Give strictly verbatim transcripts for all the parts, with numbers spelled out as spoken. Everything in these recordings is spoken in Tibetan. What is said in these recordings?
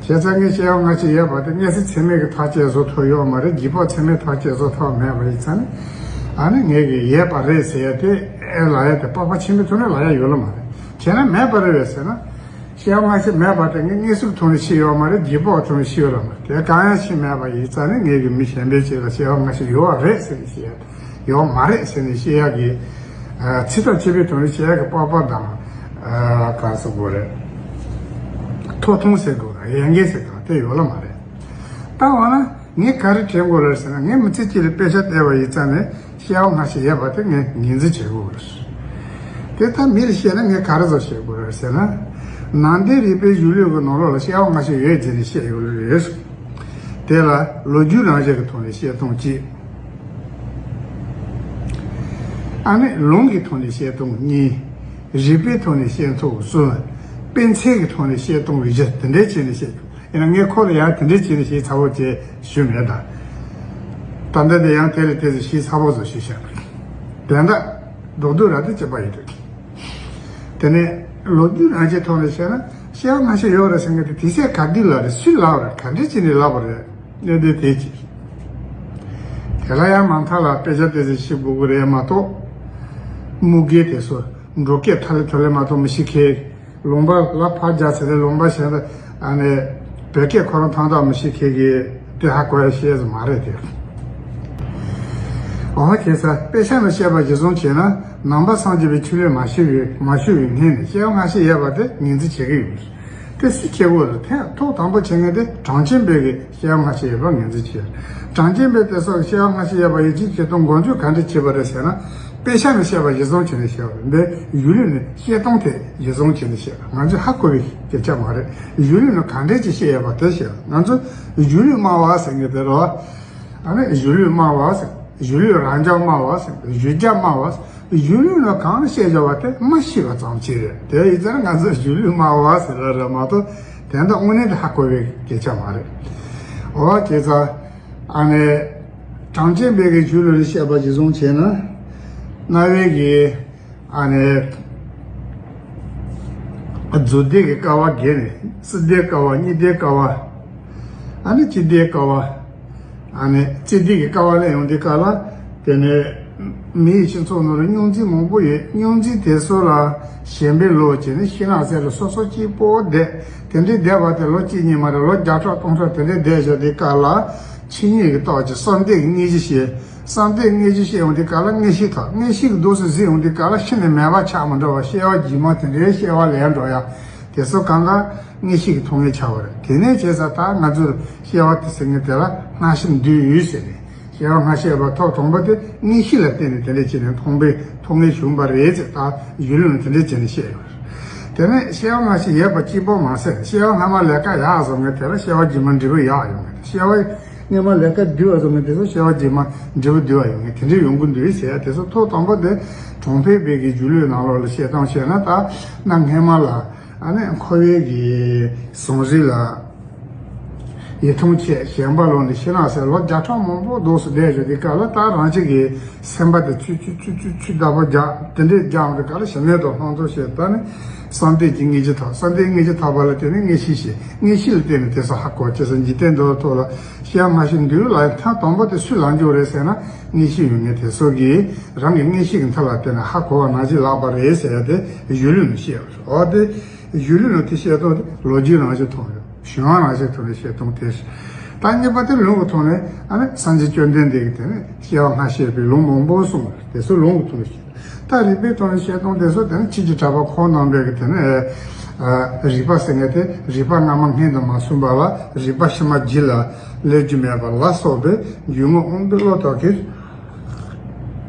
བྱས་ཙང་ངས་སྐྱེ་བ་སྔ་ཕྱི་ཡོད་པ་དེ་མངོན་སུམ་ཚད་མའི་གི་ཐག་བཅད་བཟོ་ཐུབ་ཡོད་མ་རེད། རྗེས་དཔག་ཚད་མའི་ཐག་བཅད་བཟོ་ཐུབ་མེད་པ་ཡིན་ཙང་ནི། ཨ་ནི་ངས་གི་ཡོད་པ་རེད་ཟེར་ཡ་དེ་ཨེ་ལབ་ཡ་དེ་སྤོབས་པ་ཆེན་པོའི་ཐོག་ནས་ལབ་ཡ་ཡོད་ལ་མ་རེད། བྱས་ན་མེད་པ་རེད་བས་ཟེར་ན། སྐྱེ་བ་སྔ་ཕྱི་མེད་པ་དེ་ངས་མངོན་སུམ་ཐོག་ནས་ཤེས་ཡོད་མ་རེད། རྗེས་དཔག་ཐོག་ནས་ཤེས་ཡོད་ལ་མ་རེད། དེ་གང་ཡང་ཤེས་མེད་པ་ཡིན་ཙང་ནི་ངས་གི་མི་གཞན་པའི་ཆེད་ལ་སྐྱེ་བ་སྔ་ཕྱི་ཡོད་པ་རེད་ཟེར་ནས་བཤད་ཡ། ཡོད་མ་རེད་ཟེར་ནས་བཤད་ཡག་གི་ཚིག་ཐག་ཆོད་པའི་ཐོག་ནས་བཤད་ཡག་གི་སྤོབས་པ་དང་། ག་རེ་ཟེར་དགོས་རེད། ཐོབ་ཐང་ཟེར་དགོས་རེད། ཡོད་མཁན་ཟེར་དགོས་དེ་ཡོད་ལ་མ་རེད། ད་འོ་ན་ངས་ག་རེ་དྲན་དགོས་རེད་ཟེར་ན། ངས་མི་ཚེ་གཅིག་ལ་དཔེ་ཆ་བལྟས་པ་ཡིན་ཙང་ནས་སྐྱེ་བ་སྔ་ཕྱི་ཡོད་པ་དེ་ངས་ངོས་འཛིན་བྱེད་དགོས་རེད། དེ་ལྟར་མི་ལ་བཤད་ན་ངས་ག་རེ་ཟེར་བཤད་དགོས་རེད་ཟེར་ན། ནང་བསྟན་རིག་པའི་གཞུང་ལུགས་ཀྱི་ནང་ལོགས་ལ་སྐྱེ་བ་སྔ་ཕྱི་ཡོད་ཅེས་ནས་བཤད་ཡོད་རེད། དེ་ལ་ལོ་རྒྱུས་རང་བཞིན་གྱི་ཐོག་ནས་བཤད་སྟངས་གཅིག་ཨ་ནི་ལུང་གི་ཐོག་ནས་བཤད་སྟངས་གཉིས། རིག་པའི་ཐོག་ནས་བཤད་སྟངས་གསུམ། དཔེ་མཚོན་གྱི་ཐོག་ནས་བཤད་སྟངས་བཞི། དེ་འདྲའི་བྱས་ནས་བཤད་ཡོད། ཡིན་ན་ངས་ཁོ་ལ་ཡང་དེ་འདྲའི་བྱས་ནས་བཤད་ཚར་བོ་ཅེས་ཞུ་མེད་ད། ད་ལྟ་དེ་ཡང་དེ་ལས་དེ་ཚོ་བཤད་ཚར་བོ་ཚོ་ཞུ་བྱ། དོན་དག་རྡོག་རྡོག་ར་དེ་གཅིག་པ་ཡིན་འདུག་དེ་ནས་ལོ་རྒྱུས་རང་བཞིན་ཐོག་ནས་བཤད་ན། སྐྱེ་བ་སྔ་ཕྱི་ཡོད་རེད་ཟེར་མཁན་དེ་དུས་ཚོད་ག་དུས་ལབ་རེད། སུས་ལབ་རེད། ག་འདྲས་བྱས་ནས་ལབ་པ་རེད། གནད་དོན་དེ་གཅིག་དེ་ལ་ཡང་མ་མཐའ་ལ་དཔེ་ཆ་དེ་ཚོ་ཤེས་དགོས་ཀྱི་རེད་མ་གཏོགས། དམུ་དགེ་དེ་ཚོ་འབྲོག་སྐད་ཐ་ལེ་ཐོ་ལེ་མ་གཏོགས་མི་ཤེས་མཁན། ལུང་པ་ལ་ཕར་རྒྱག་ཚེ་རེད། ལུང་པ་གཞན་དུ་ཨ་ནི་བོད་སྐད་ཁོ་རང་ཐང་ཐག་མི་ཤེས་མཁན་གྱི་དེ་ཧ་གོ་ཡ་ཤེས་ཟིན་མ་རེད་དེ། འོ་བྱས་ཙང་དཔེ་ཆ་ནས་བཤད་པ་གཞིར་བཟུང་བྱས་ན། ནང་པ་སངས་རྒྱས་པའི་ཆོས་ལུགས་མ་ཤེས་པའི་མ་ཤེས་པའི་ངོས་ནས་སྐྱེ་བ་སྔ་ཕྱི་ཡོད་པ་དེ་ངོས་འཛིན་བྱེད་ཀྱི་ཡོད་རེད། དེ་སུས་བྱེད་དགོས་རེད། ཐེངས་ཐོག་དང་པོ་བྱེད་མཁན་དེ་གྲངས་ཅན་པའི་གི་སྐྱེ་བ་སྔ་ཕྱི་ཡོད་པ་ངོས་འཛིན་བྱེད། གྲངས་ཅན་པའི་དེ་ཚོ་སྐྱེ་བ་སྔ་ཕྱི་ཡོད་པ་ཡིན་ཕྱིན་ཆོས་དང་མགོ་འཇོག་ག་འདྲ་བྱེད་པ་རེད་ཟེར་ན། དཔེ་ཆ་ནས་བཤད་པ་གཞིར་བཟུང་བྱས་ནས་བཤད་པ་རེད། འདི་གཞུང་ལུགས་ནས་བཤད་སྟངས་དེ་གཞིར་བཟུང་བྱས་ནས་བཤད་པ། ང་ཚོས་ཧ་གོ་བའི་སྐད་ཆ་མ་རེད། གཞུང་ལུགས་ནས་ག་འདྲས་ཀྱིས་བཤད་ཡོད་པ་དེ་བཤད། ང་ཚོ་གཞུང་ལུགས་སྨྲ་བ་ཟེར་མཁན་དེ་རེད། ཨ་ནི་གཞུང་ལུགས་སྨྲ་བ་ཟེར། གཞུང་ལུགས་རབ་འབྱམས་སྨྲ་བ་ཟེར། གཞུང་རྒྱ་སྨྲ་བ་ཟེར། གཞུང་ལུགས་ནང་གང་བཤད་བཞག་པ་དེ་མ་ཤེས་པ་ཙམ་ཅིག་རེད། དེ་ཡིན་ཙང་ང་ཚོ་གཞུང་ལུགས་སྨྲ་བ་ཟེར་ལ་རེད་མ་གཏོགས། དེ་འདྲ་དངོས་གནས་དེ་ཧ་གོ་བའི་སྐད་ཆ་མ་རེད། འོ་བྱས་ཙང་ཨ་ནི་གྲངས་ཅན་པའི་གི་གཞུང་ལུགས་ནས་བཤད་པ་གཞིར་བཟུང་བྱས་ན། རྣ་བའི་གི་ཨ་ནི་རྫུ་འཕྲུལ་གྱི་ཀ་བ་བརྒྱད་ནས། སྲིད་པའི་ཀ་བ། གཉིད་པའི་ཀ་བ། ཨ་ནི་སྐྱིད་པའི་ཀ་བ། ཨ་ནི་སྐྱིད་པའི་ཀ་བ་ལ་ཡོང་དུས་སྐབས་ལ། དེ་ནས་མིའི་སྤྱི་ཚོགས་ནང་ལ་སྙུང་རྩིས་མང་པོ་ཡོད། སྙུང་རྩིས་དེ་ཚོ་ལ་ཞེན་པའི་བློ་བྱས་ནས་ཕྱི་ནང་གསལ་ལ་སོ་སོ་གཅིག་པོ་བསྡད། དེ་འདྲའི་བསྡད་པ་དེ་ལོ་གཅིག་གཉིས་མ་རེད། ལོ་བརྒྱ་ཕྲག་སྟོང་ཕྲག་དེ་འདྲའི་བསྡད་བཞག་དུས་སྐབས་ལ། ཆོས་ཉིད་ཀྱི་རྟོགས་བྱེད། བསམ་གཏན་གྱི་དངོས་གཞི་ཤེས། བསམ་གཏན་དངོས་གཞི་ཤེས་ཡོང་དུས་སྐབས་ལ་མངོན་ཤེས་ཐོབ། མངོན་ཤེས་ཀྱི་འདུག་སེ་གཟིགས་ཡོང་དུས་སྐབས་ལ་ཕྱི་ནས་མེད་པ་ཆགས་མི་འགྲོ་བ། སྐྱེ་བ་རྗེས་མ་དེ་འདྲའི་སྐྱེ་བ་ལེན་འགྲོ་ཡ། དེ་ཚོ་གང་ག་མངོན་ཤེས་ཀྱིས་མཐོང་ངེས་ཆགས་པ་རེད། དེ་ནས་བྱས་ཙང་ད་ང་ཚོར་སྐྱེ་བ་དེ་ཟེར་མཁན་དེ་ལ་སྔ་ཕྱི་འདུས་ཡོད་ཟེར་ནས། སྐྱེ་བ་སྔ་ཕྱི་ཡོད་པ་ཐོག་དང་པོ་དེ་མངོན་ཤེས་ལ་བརྟེན་ནས་དེ་འདྲ་བྱས་ནས་མཐོང་པའི་མཐོང་ངེས་བྱུང་བ་རེད་ཟེར། ད་གཞུང་ལུགས་ནས་དེ་འདྲ་བྱས་ནས་བཤད་ཡོད་རེད། དེ་ནས་སྐྱེ་བ་སྔ་ཕྱི་ཡོད་པ་གཅིག་པོ་མ་ཟད། སྐྱེ་བ་སྔ་མ་ལས་ཀ་ཡག་བཟོ་མཁན་དེ་ལ་སྐྱེ་བ་རྗེས་མ་འབྲས་བུ་ཡག་ཡོང་གི་རེད། སྐྱེ་བ་སྔ་མ་ལས་ཀ་སྡུག་པ་བཟོ་མཁན་དེ་ཚོ་སྐྱེ་བ་རྗེས་མ་འབྲས་བུ་སྡུག་པ་ཡོང་མཁན་དེ་འདྲ་ཡོང་གི་འདུག་ཟེར་ཡ་དེ་ཚོ་ཐོག་དང་པོ་དེ་གྲོང་པའི་བོད་ཀྱི་སྒྱུ་ལུས་ནང་ལོགས་ལ་བཤད་སྟངས་བཤད་ན། ད་གནའ་སྔ་མ་ལ་ཨ་ནི་འཁོར་བའི་གི་ཟང་ཟིང་ལ་ཡིད་ཐང་ཆད། ཞེན་པ་ལངས་ནས་ཕྱི་ནང་གསལ་ལོ་བརྒྱ་ཕྲག་མང་པོ་འདུག་སེ་བསྡད་བཞག་དུས་སྐབས་ལ། ད་རང་ཅག་གི་སེམས་པ་དེ་ཆུ་ཆུ་ཆུ་ཆུ་ཆུ་བདག་པོ་རྒྱག་དེ་འདྲས་རྒྱག་འོང་དུས་སྐབས་ལ་ཞི་གནས་དང་ལྷག་མཐོང་ཞེས། ད་ནི་བསམ་གཏན་གྱི་དངོས་གཞི་ཐོབ། བསམ་གཏན་དངོས་གཞི་ཐོབ་པ་ལ་བརྟེན་ནས་མངོན་ཤེས་སྐྱེ། མངོན་ཤེས་ལ་བརྟེན་ནས་དེ་ཚོ་ཧ་གོ། བྱས་ཙང་འཇིག་རྟེན་འདི་ལ་ཐོག་ལ་སྐྱེ་བ་སྔ་ཕྱི་འདུས་ལ་ཐེངས་དང་པོ་དེ་སུས་ལབ་རྒྱུ་རེད་ཟེར་ན། མངོན་ཤེས་ཡོད་མཁན་དེ་ཚོ་གིས་རང་གི་མངོན་ཤེས་ཀྱི་མཐུ་ལ་བརྟེན་ནས་ཧ་གོ་བ་ནང་བཞིན་ལབ་པ་རེད་ཟེར་ཡ་དེ་གཞུང་ལུགས་ནས་བཤད་པ་རེད། འོ་དེ་གཞུང་ལུགས་ནས་དེ་བཤད་སྟངས་དེ་ལོ་རྒྱུས་རང་བཞིན་མཐོང་ཡོད། གཞུང་རང་བཞིན་ཐོག་ནས་བཤད་སྟངས་དེ་རེད། ད་གཉིས་པ་དེ་ལུང་གི་ཐོག་ནས་ཨ་ནི་སངས་རྒྱས་བཅོམ་ལྡན་འདས་ཀྱིས་དེ་ནས་སྐྱེ་བ་སྔ་ཕྱི་ཡོད་པའི་ལུང་མང་པོ་གསུངས་པ་རེད། དེ་ཚོ་ལུང་གི་ཐོག་ནས་བཤད། ད་རིགས་པའི་ཐོག་ནས་བཤད་སྟངས་དེ་ཚོ་དེ་ནི་ཆོས་ཀྱི་གྲགས་པ་ཁོང་རྣམ་པས་ཀྱི་དེ་ནི། ཨ། རིགས་པ་ཟེར་མཁན་དེ་རིགས་པ་སྔ་མ་སྔོན་དུ་མ་སོང་བ་ལ་རིགས་པ་ཕྱི་མ་རྒྱུད་ལ་སླེབས་རྒྱུ་མེད་པ་ལ་སོགས་པའི་རྒྱུད་ངོ་དབང་པོའི་བློ་ཐོབ་ཀྱི་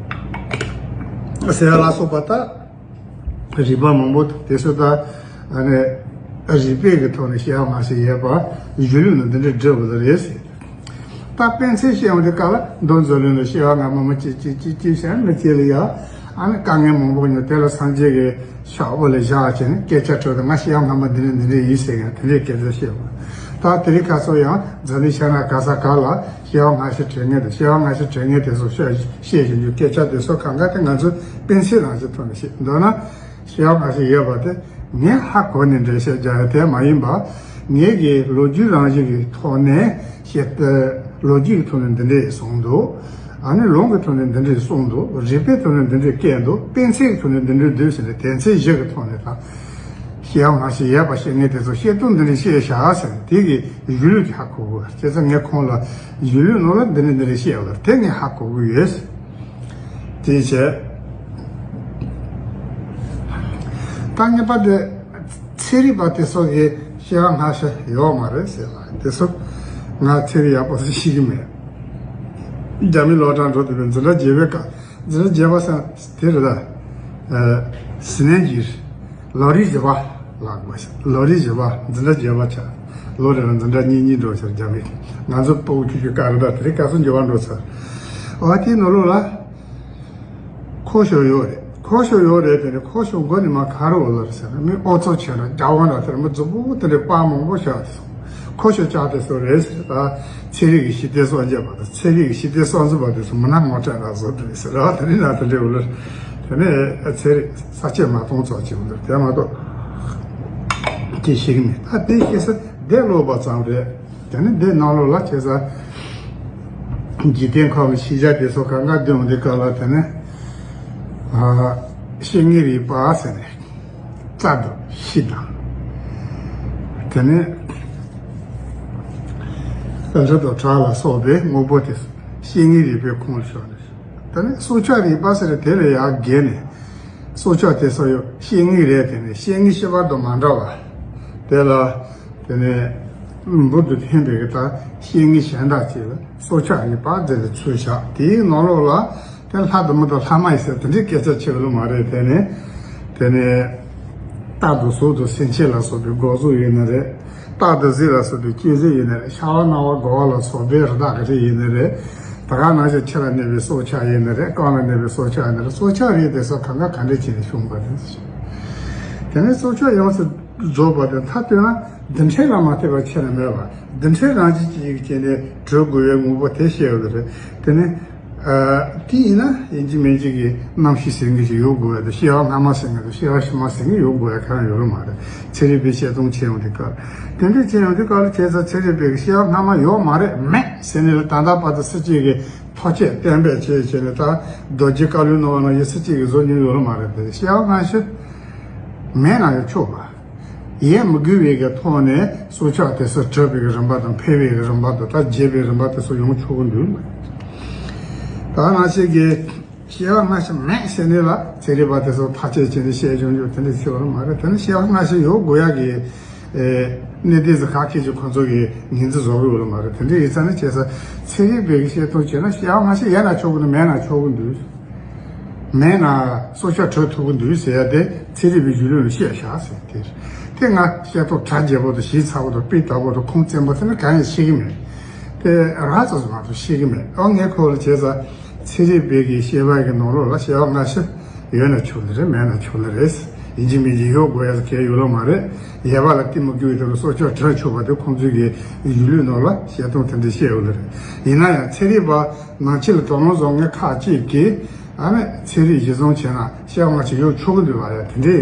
ཟེར་ལ་སོགས་པ། ད་རིགས་པ་མང་པོ་དེ་ཚོ་ད་ཨ་ནི་རིགས་པའི་གི་ཐོག་ནས་སྐྱེ་བ་སྔ་ཕྱི་ཡོད་པ་གཞུང་ལུགས་ནས་འདི་འདྲ་འགྲེལ་དགོས་ལ་རེད་ཟེར། ད་དཔེ་མཚོན་བཤད་ཡོང་དུས་སྐབས་ལ་མདོ་མཛོད་ལུགས་ནས་སྐྱེ་བ་སྔ་མ་མི་སྐྱེ་སྐྱེ་སྐྱེ་སྐྱེ་ཞེས་མི་སྐྱེ་ལ་ཡ། ཨ་ནི་དཀའ་ངལ་མང་པོ་མྱོང་། དེ་ལ་སངས་རྒྱས་ཀྱི་ཕྱག་དབུ་ལ་བཞག་བྱས་ནས་སྐད་ཆ་དྲིས་ཏེ། ང་སྐྱེ་བ་སྔ་མ་འདི་འདྲ་འདི་འདྲ་ཡིན་ཟེར་ཡང་དེ་འདྲའི་སྐད་ཆ་བཤད་པ། ད་དེ་རིང་ཁ་སང་ཡང་འཛམ་གླིང་ཤར་ནུབ་ག་ས་ག་ལ་སྐྱེ་བ་སྔ་ཕྱི་དྲན་མཁན་དང་། སྐྱེ་བ་སྔ་ཕྱི་དྲན་མཁན་དེ་ཚོ་བཤད་བཤད་བཞིན་རྒྱུ་སྐད་ཆ་དེ་ཚོ་གང་ག་དེ་ང་ཚོས་དཔེ་མཚོན་རང་བཞིན་ཐོག་ནས་བཤད། མདོར་ན་སྐྱེ་བ་སྔ་ཕྱི་ཡོད་པ་དེ་ངས་ཧ་གོ་ནས་འགྲེལ་བཤད་རྒྱག་ཡ་དེ་མ་ཡིན་པ། ངེད་ཀྱི་ལོ་རྒྱུས་རང་བཞིན་གྱི་ཐོག་ནས་བཤད། ལོ་རྒྱུས་ཀྱི་ཐོག་ནས་འདི་འདྲས་གསུངས་འདུག་ཨ་ནི་ལུང་གི་ཐོག་ནས་འདི་འདྲས་གསུངས་འདུག་རིག་པའི་ཐོག་ནས་འདི་འདྲས་བཀོད་འདུག་དཔེ་མཚོན་གྱི་ཐོག་ནས་འདི་འདྲས་འདུག་ཟེར་ནས་དོན་ཚན་བཞི་གི་ཐོག་ནས་དང་། སྐྱེ་བ་སྔ་ཕྱི་ཡོད་པ་ཤེས་མཁན་དེ་ཚོ་བཤད་སྟངས་འདི་འདྲས་བཤད་བཞག་ཟེར་ནས་དེ་གི་གཞུང་ལུགས་ཀྱི་ཧ་གོ་དགོས། བྱས་ཙང་ངས་ཁོང་ལ་གཞུང་ལུགས་ནང་ལ་འདི་འདྲས་འདི་འདྲས་བཤད་ཡོད་ལ་དེ་ངས་ཧ་གོ་གི་ཡོད། དེ་བྱས། ད་ངེས་པ་དེ། ཚན་རིག་པ་དེ་ཚོ་གིས་སྐྱེ་བ་སྔ་ཕྱི་ཡོད་མ་རེད་ཟེར་ལ་དེ་ཚོ་ང་ཚན་རིག་ཡག་པོ་ཞིག་ཤེས་ཀྱི་མེད། རྒྱ་མི་སློབ་གྲྭར་འགྲོ་དུས་པའི་འཛིན་གྲྭ་བརྒྱད་པའི་སྐབས་འཛིན་གྲྭ་བརྒྱད་པ་ཟེར་དེ་རེད་ད། ཟི་ནན་གྱི་ལོ་རིམ་བཞི་པ་ལ་དགོས་ཤག་ལོ་རིམ་བཞི་པ་འཛིན་གྲྭ་བརྒྱད་པ་ཆགས། ལོ་རེ་ལ་འཛིན་གྲྭ་གཉིས་གཉིས་འགྲོ་ཤག་རྒྱ་མི་ང་ཚོ་སྤོ་བོ་ཁྱོད་ཁྱོད་སྐབས་རེད་ད་དེ་རིང་སྐབས་སུ་འགྱུར་བ་འགྲོ་ཚར། འོ་དེའི་ནང་ལོགས་ལ། ཁོ་ཤོར་ཡོད་རེད། ཁོ་ཤོར་ཡོད་རེད་དེ་ནི་ཁོ་ཤོར་དགོས་ནི་མ་ག་རེ་འོ་ལ་རེད་ཟེར་ན་མི་ཨོ་ཚོ་ཆེ་ར་རྒྱ་དབང་ར་དེར་མི་རྫུ་བོ་དེ་འདྲའི་དཔའ་མང་པོ་ཤོར་དེ་སོང་། ཁོ་ཤོར་ཅག་དེ་ཚོ་རེད་ཟེར་ད། ཚན་རིག་གི་ཞི་བདེ་སྲུང་སྐྱོབ་པ་དང་ཚན་རིག་གི་ཞི་བདེ་སྲུང་འཛིན་པ་དེ་ཚོ་མི་སྣ་ངོ་སྤྲད་ར་བཟོ་དེ་རེད་ཟེར་ར་དེ་ནི་ན་དེ་འདྲའི་འོ་ལ། དེ་ནི་ཚན་རིག་ས་ཆས་མ་གཏོང་ཚོགས་ཀྱི་འོ་ལ་དེ་མ་གཏོགས་ཅི་ཤེས་ཀྱི་མེད། ད་དེ་ཤེས་ས་དེ་ཀློག་པ་ཙམ་རེད། དེ་ནི་འདི་ནང་ལོགས་ལ་བྱས་ཙང་། འཇིག་རྟེན་ཁམས་ཀྱི་ཤེས་བྱ་དེ་ཚོ་གང་ག་འདོན་འདི་སྐབས་ལ་དེ་ནི། ཨ། སྐྱེ་གནས་རིག་པ་ཟེར་ནས། རྩྭ་དང་ཤིང་དང་། དེ་ནི། རི་དང་བྲག་ལ་སོགས་པའི་དངོས་པོ་དེ་སྐྱེ་གནས་རིག་པའི་ཁོངས་སུ་ཤོར་ནས། དེ་ནི་སྲོག་ཆགས་རིག་པ་ཟེར་དེ་ལས་ཡར་བརྒལ་ནས། སྲོག་ཆགས་དེ་ཚོ་ཡང་སྐྱེ་གནས་རེད་དེ་ནི་སྐྱེ་གནས་ཤེས་པ་དང་མ་འདྲ་བ། དེ་ལ། དེ་ནས། འབུར་དུ་ཐོན་པའི་གི་ད་སྐྱེ་དངོས་གཞན་དག་ཅིག་ལ་སྲོག་ཆགས་རིག་པ་འདི་ལ་ཚུད་བཞག་དེའི་ནང་ལོགས་ལ་དེ་ལྷ་དང་མི་དང་ལྷ་མ་ཡིན་ཟེར་དེ་འདྲའི་སྐད་ཆ་བྱེད་ལོ་མ་རེད། དེ་ནས་དེ་ནས་རྟ་དང་གཟུགས་དང་སེམས་ཅན་ལ་སོགས་པའི་འགོག་གཟུགས་ཡིན་ན་རེད། སྟག་དང་གཟིག་ལ་སོགས་པའི་གཅན་གཟན་ཡིན་ན་རེད། ཤ་བ་གནའ་བ་དགོ་བ་ལ་སོགས་པའི་རི་དྭགས་ཀྱི་རིགས་ཡིན་ན་རེད། ད་ག་ནང་བཞིན་ཆུ་ལ་གནས་པའི་སྲོག་ཆགས་ཡིན་ན་རེད། རྐང་ལ་གནས་པའི་སྲོག་ཆགས་ཡིན་ན་རེད། སྲོག་ཆགས་རིགས་དེ་ཚོ་གང་ག་ག་འདྲས་བྱས་ནས་བྱུང་བ་རེད། དེ་ནས་སྲོག་ཆགས་ཡོངས་སུ་རྫོགས་པ་དེ་མཐའ་དོན་ན་རྡུལ་ཕྲན་ལ་མ་ལྟོས་པར་ཁྱེར་ནས་མེད་པ། རྡུལ་ཕྲན་རང་བཞིན་གྱིས་ཡིད་ཀྱིས་ནི་གྲོལ་དགོས་པའི་དངོས་པོ་དེ་བཤད་ཡོད་རེད། དེ་ནི། ཨ། དེ་ཡིན་ན་ཡིན་གཅིག་མིན་གཅིག་གི་རྣམ་ཤེས་ཟེར་མཁན་ཞིག་ཡོད་དགོས་པ་དང་སྐྱེ་བ་སྔ་མ་ཟེར་མཁན་དང་སྐྱེ་བ་ཕྱི་མ་ཟེར་མཁན་ཡོད་དགོས་པ་གང་ཡང་ཡོད་ལ་མ་རེད། ཚན་རིག་པའི་བཤད་སྟངས་བྱས་ཡོང་དུས་སྐབས་དེ་འདྲ་བྱས་ཡོང་དུས་སྐབས་ལ་བྱས་ཙང་ཚན་རིག་པས་སྐྱེ་བ་སྔ་མ་ཡོད་མ་རེད་མེད་ཟེར་ནས་ལ་ད་ལྟ་བར་དུ་སུ་གཅིག་གིས་ཐག་བཅད་གཏན་འབེབས་བྱས་བྱས་ནས་ད་རྡོ་རྗེ་བཀའ་བློན་གནང་བ་ན་ཡི་སུ་གཅིག་གིས་བཟོ་མྱོང་ཡོད་ལ་མ་རེད། དེ་སྐྱེ་བ་སྔ་ཕྱི་མེད་ན་ཡང་ཆོག་པ། ཡིན་མི་དགོས་པའི་གི་ཐོག་ནས་སྲོག་ཆགས་དེ་ཚོ་གྲུབ་པའི་གི་རིམ་པ་དང་འཕེལ་བའི་གི་རིམ་པ་དང་ད་རྒྱས་པའི་རིམ་པ་དེ་ཚོ་ཡོང་ཆོག་གི་འདུག་ད་ནང་བཞིན་གྱི་སྐྱེ་བ་སྔ་ཕྱི་མེད་ཟེར་ནས་ལ་ཚན་རིག་པ་དེ་ཚོ་ཐག་བཅད་བྱས་ནས་བཤད་ཆོག་ཆོག་དེ་འདྲ་ཞིག་ཡོད་མ་རེད། དེ་ནི་སྐྱེ་བ་སྔ་ཕྱི་ཡོད་དགོས་ཡ་གི་གནད་དོན་ཚོ་ཁ་སྐད་ཀྱི་ཁོ་ཚོ་གི་ངོས་འཛིན་བཟོ་གི་ཡོད་ལ་མ་རེད། དེ་འདྲ་ཡིན་ཙང་ནི་བྱས་ཙང་ཚན་རིག་པའི་གི་བཤད་སྟངས་བྱས་ན་སྐྱེ་བ་སྔ་ཕྱི་ཡོད་ན་ཆོག་གི་འདུག་མེད་ན་ཆོག་གི་འདུག་མེད་ན་སྲོག་ཆགས་གྲུབ་ཐུབ་ཀྱི་འདུག་ཟེར་ཡ་དེ་ཚན་རིག་པའི་གཞུང་ལུགས་ལ་བཤད་བཞག་ཟེར་དེ་རེད། དེ་ང་བཤད་ཐོག་གྲ་རྒྱས་པོ་དང་ཞིབ་ཚགས་པོ་དང་སྤུས་དག་པོ་དང་ཁུངས་བཙན་པོ་དེ་ནི་གང་ཡང་ཤེས་ཀྱི་མེད། དེ་ར་ཙམ་ཙམ་མ་གཏོགས་ཤེས་ཀྱི་མེད། ཨོ་ངས་ཁོ་ལ་བྱས་ཙང་ཚན་རིག་པའི་གི་བཤད་པ་གི་ནང་ལོགས་ལ་སྐྱེ་བ་སྔ་ཕྱི་ཡོད་ན་ཆོག་ནི་རེད་མེད་ན་ཆོག་ནི་རེད། ཡིན་གཅིག་མིན་གཅིག་ཡོད་དགོས་ཡ་གལ་ཡོད་ལ་མ་རེད། ཡལ་བ་ལ་གཏི་མུག་གྱུར་བའི་དོན་ལ་སྲོག་ཆགས་གྲུབ་ཆོག་པ་དེ་ཁོང་ཚོའི་གི་གཞུང་ལུགས་ནང་ལ་བཤད་སྟངས་དེ་འདྲ་བཤད་ཡོད་ནི་རེད། ཡིན་ན་ཡང་ཚན་རིག་པ་ནང་ཆོས་ལ་དོ་སྣང་བཟོ་མཁན་ཁག་ཅིག་གིས་ཨ་ནི་ཚན་རིག་གཞི་བཟུང་བྱས་ན་སྐྱེ་བ་སྔ་ཕྱི་ཡོད་ཆོག་གི་འདུག་ལ་ཡ་དེ་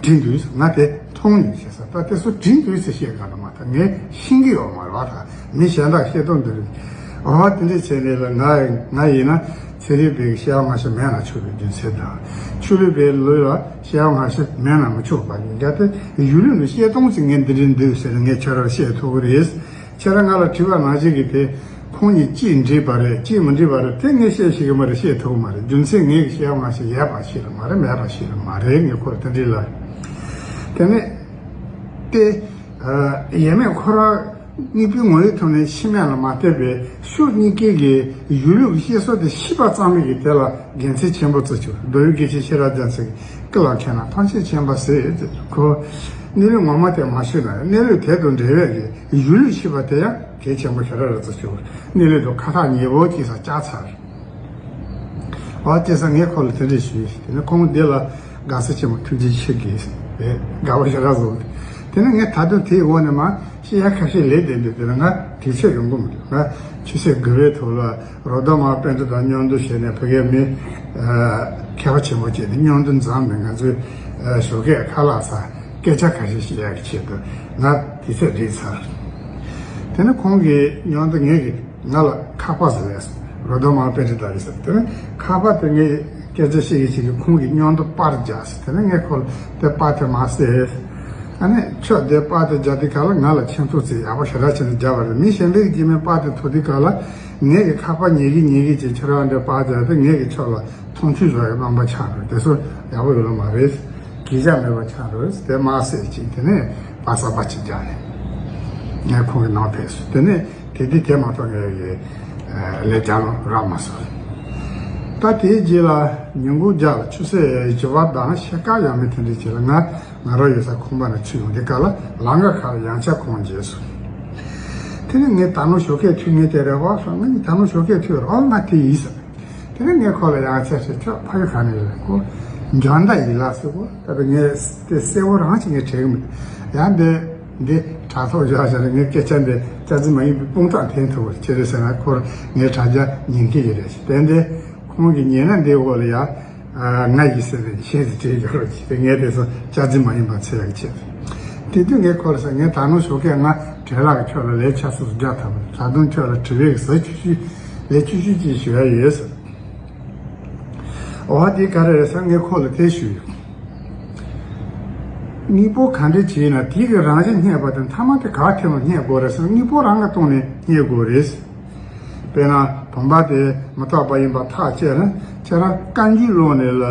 འདྲས་བྲིས་འདུག་ང་དེ་མཐོང་ཡོད་ཤེས་ས་ད་དེ་ཚོ་བྲིས་འདུག་ཟེར་བཤད་ག་ལ་མ་ད་ངས་ཤེས་ཀྱི་ཡོད་མ་རེད་བ། ད་མི་གཞན་དག་བཤད་སྟངས་འདི་རེད། འོ་དེ་འདྲས་བྱས་ནས་ལ་ང་ང་ཡིན་ན་ཚན་རིག་པའི་སྐྱེ་བ་སྔ་ཕྱི་མེད་ན་ཆོག་པའི་རྒྱུ་མཚན་དང་ཆོས་ལུགས་པའི་ལུགས་ལ་སྐྱེ་བ་སྔ་ཕྱི་མེད་ན་མི་ཆོག་པ་ཡིན་ག་དེ་གཞུང་ལུགས་ནི་བཤད་སྟངས་ཅིག་ངས་འདི་རེད་འདུག་ཟེར་ནས་ངས་ཁྱོད་རར་བཤད་ཐུབ་ཀྱི་རེད། ཁྱེད་རང་ང་ལ་དྲི་བ་ནང་བཞིན་གྱི་དེ་ཁོང་གཉིས་གཅིག་འགྲིག་པ་རེད་གཅིག་མི་འགྲིག་པ་རེད་དེ་ངས་བཤད་ཤེས་ཀྱི་མ་རེད་བཤད་ཐུབ་ཀྱི་མ་རེད། རྒྱུ་མཚན་ངས་ཀྱི་བཤད་པ་ཞིག་ཡོད་པ་ཞིག་རེད་མ་རེད་མེད་པ་ཞིག་རེད་མ་རེད། ངས་ཁོ་ར་དེ་འདྲི་ལ་དེ་ནས་དེ་ཡས་མས་ཁོ་ར་དངོས་པོའི་ངོ་བོའི་ཐོག་ནས་ཤི་མེད་ལ་མ་ལྟོས་པའི་ཤུགས་གཉིས་ཀའི་གི་གཞུང་ལུགས་ཀྱི་བཤད་སྲོལ་དེ་ཤི་བ་ཙམ་མིན་གྱི་དེ་ལ་དགེ་མཚན་ཆེན་པོ་བརྩི་ཆོག་མདོ་དབུས་དགེ་བཤེས་ཤེས་རབ་རྒྱ་མཚོས་ཀྱི་ཀུན་ལ་མཁས་ན་ཐམས་ཅད་མཁྱེན་པ་ཟེར་ཁོ་གནས་ལུགས་ངོ་མ་དེ་མ་ཤོད་ན་གནས་ལུགས་དེ་དང་འབྲེལ་བའི་གི་གཞུང་ལུགས་ཤེས་པ་དེ་ཡང་གལ་ཆེན་པོ་ཞེ་དྲག་རེད་ཟེར་ཞུ། གནས་ལུགས་དང་ཁ་ཐག་ཉེ་བོ་གཅིག་ས་བཅག་ཚར། འོ་དེ་ས་ངས་ཁོ་ལ་དེ་འདྲས་ཞུས། དེ་ནས་ཁོང་འདི་ལ་དགའ་བསུ་ཆེན་པོ་ཐུགས་རྗེ་ཆེ་གིས་དགའ་བ་ཞེ་དྲག་བཟོ། དེ་ནས་ངས་ད་དུང་དེའི་འོག་ནས་མ་ཤེས་ཡ་ཁ་ཤས་ལས་དེ་འདྲས་དེ་ལ་ང་དུས་ཚོད་ཡོང་གི་མི་འདུག་ང་ཆུ་ཚོད་དགུ་པའི་ཐོག་ལ་རོ་ཏོ་མ་པཎ་ཌི་ཏ་དང་མཉམ་དུ་བྱས་ནས་ཕ་གིའི་མི་མཁས་པ་ཆེན་པོ་བྱས་ནས་མཉམ་དུ་འཛོམས་ནས་ང་ཚོའི་ཞོགས་ཀས་ཁ་ལག་ཟ། སྐད་ཆ་ཁ་ཤས་བཤད་ཡག་གི་ཆེད་དུ་ང་དེ་ཚོ་བསྒྲིགས་ཚར། དེ་ནས་ཁོང་གིས་མཉམ་དུ་ངས་ཀྱི་ང་ལ་ཁ་པར་ཟེར་ལས་རོ་དོ་མ་པེ་ཏི་ད་རེད་ཟེར། དེ་ནས་ཁ་པར་དེ་ངས་སྐད་ཆ་བཤད་ཀྱི་བྱེད་ཀྱི་ཁོང་གིས་མཉམ་དུ་པར་རྒྱག་ཟེར། དེ་ནས་ངས་ཁོ་ལ་དེ་པར་དེ་མ་ཟེར། ཨ་ནི་ཁྱོད་དེ་པར་དེ་རྒྱག་དུས་ག་ལ་ང་ལ་ཁྱེད་ཚོ་ཚེ་ཡག་པོ་ཞེ་དྲག་བྱས་ནས་རྒྱག་པ་རེད། མི་གཞན་པའི་རྗེས་མའི་པར་དེ་ཐོབ་དུས་ག་ལ་ངས་ཀྱི་ཁ་པར་ཉན་གི་ཉན་གི་ཅེས་ཁྱེད་རང་འདྲ་པར་རྒྱག་དུས་ངས་ཀྱི་ཁྱོད་ལ་མཐོང་ཆུང་བཟོ་ཡག་རྣམ་པ་ཆགས་འགྲོ། དེ་ཚོ་ཡག་པོ་ཡོད་ལ་མ་རེད། གི་ཅག་མེད་པ་ཆགས་འགྲོ། དེ་མ་ཟེར་ཅིག་དེ་ནས་པ་ས་པ་ཅིག་རྒྱག་ནས་ངས་ཁོང་གི་ནང་ཕེབས་སོང་། དེ་ནས་དེ་དུས་དེ་མ་གཏོགས་ངས་ཀྱི་ལས་རྒྱག་ལོང་རག་མ་སོང་། ད་དེའི་རྗེས་ལ་ཉིན་གུང་རྒྱག་ལ་ཆུ་ཚོད་བཞི་པ་དང་ཕྱེད་ཀ་ཡང་མིན་དེ་འདྲ་ཅིག་ལ་ང་ང་རང་ཡོད་ས་ཁང་པ་ནས་ཚུར་ཡོང་དུས་ག་ལ་ལམ་ཁ་ཁ་ལ་ཡང་ཆ་ཁོང་མཇལ་སོང་། དེ་ནས་ངས་ད་ནང་ཞོགས་ཀས་ཐུག་ངས་དེ་རེད་བ་སོང་། ངས་ད་ནང་ཞོགས་ཀས་ཐུག་རོགས་ང་དེ་ཡིན་ཟེར། དེ་ནས་ངས་ཁོ་ལ་ཡང་ཆ་ཞིག་ཁྱོད་ཕ་ཡུལ་ག་ནས་ཡིན་ལ་ཁོ་འཇོན་ད་ཡིན་ལ་ཟེར། ཁོ་ད་ལྟ་ངས་དེ་གསལ་བོ་རང་ཅིག་ངས་དྲན་གི་མེད། ཡང་འདི་འདི་དྲ་ཐོག་བཞག་བཞག་ནས་ངས་སྐད་ཆ་འདི་སྐྱག་རྫུན་མ་ཡིན་པའི་དཔུང་དྲག་འཐེན་ཐུབ་པ་ཅི་རེད་ཟེར་ན་ཁོར་ངའི་དྲ་རྒྱ་ཉན་གི་ཡོད་རེད། དེ་འདི་ཁོང་གིས་ཉན་ན་འདིའི་འོག་ལ་ཡ་ང་ཡིས་ཟེར་ནས་ཤེས་ཟིན་བྲིས་ཡོད་རེད། ངས་དེ་ཚོ་སྐྱག་རྫུན་མ་ཡིན་པ་ཚོད་ཡག་ཆེད་དུ་དེ་དུས་ངས་ཁོ་ལ་ཟེར། ངས་ད་ནང་ཞོགས་ཀས་ང་བྲེལ་ལག་གི་ཁྱོད་ལ་ལས་ཆ་སོ་སོ་རྒྱག་ཐུབ་པ་རེད། ད་དུང་ཁྱོད་ལ་དྲི་བའི་ཟ་ཆུ་ཆུ་ལས་ཆུ་ཆུ་ཅིག་ཞུ་ཡ་ཡོད་ཟེར། འོ་དེ་ག་རེ་རེད་ཟེར་ངས་ཁོ་ལ་དེ་ཞུས་ཡོད། དངོས་པོ་ག་འདྲ་བྱས་ན་དེ་གི་རང་བཞིན་རྙེད་པ་དང་མཐའ་མ་དེ་ག་ཐད་ནས་རྙེད་དགོས་རེད་ཟེར། དངོས་པོ་རང་གི་སྟེང་ནས་རྙེད་དགོས་རེད། དཔེར་ན་བུམ་པ་དེ་མི་རྟག་པ་ཡིན་པ་ཐག་བཅད་ན་ཁྱེད་རང་བཀའ་འགྱུར་ཀློག་ནས་ལ་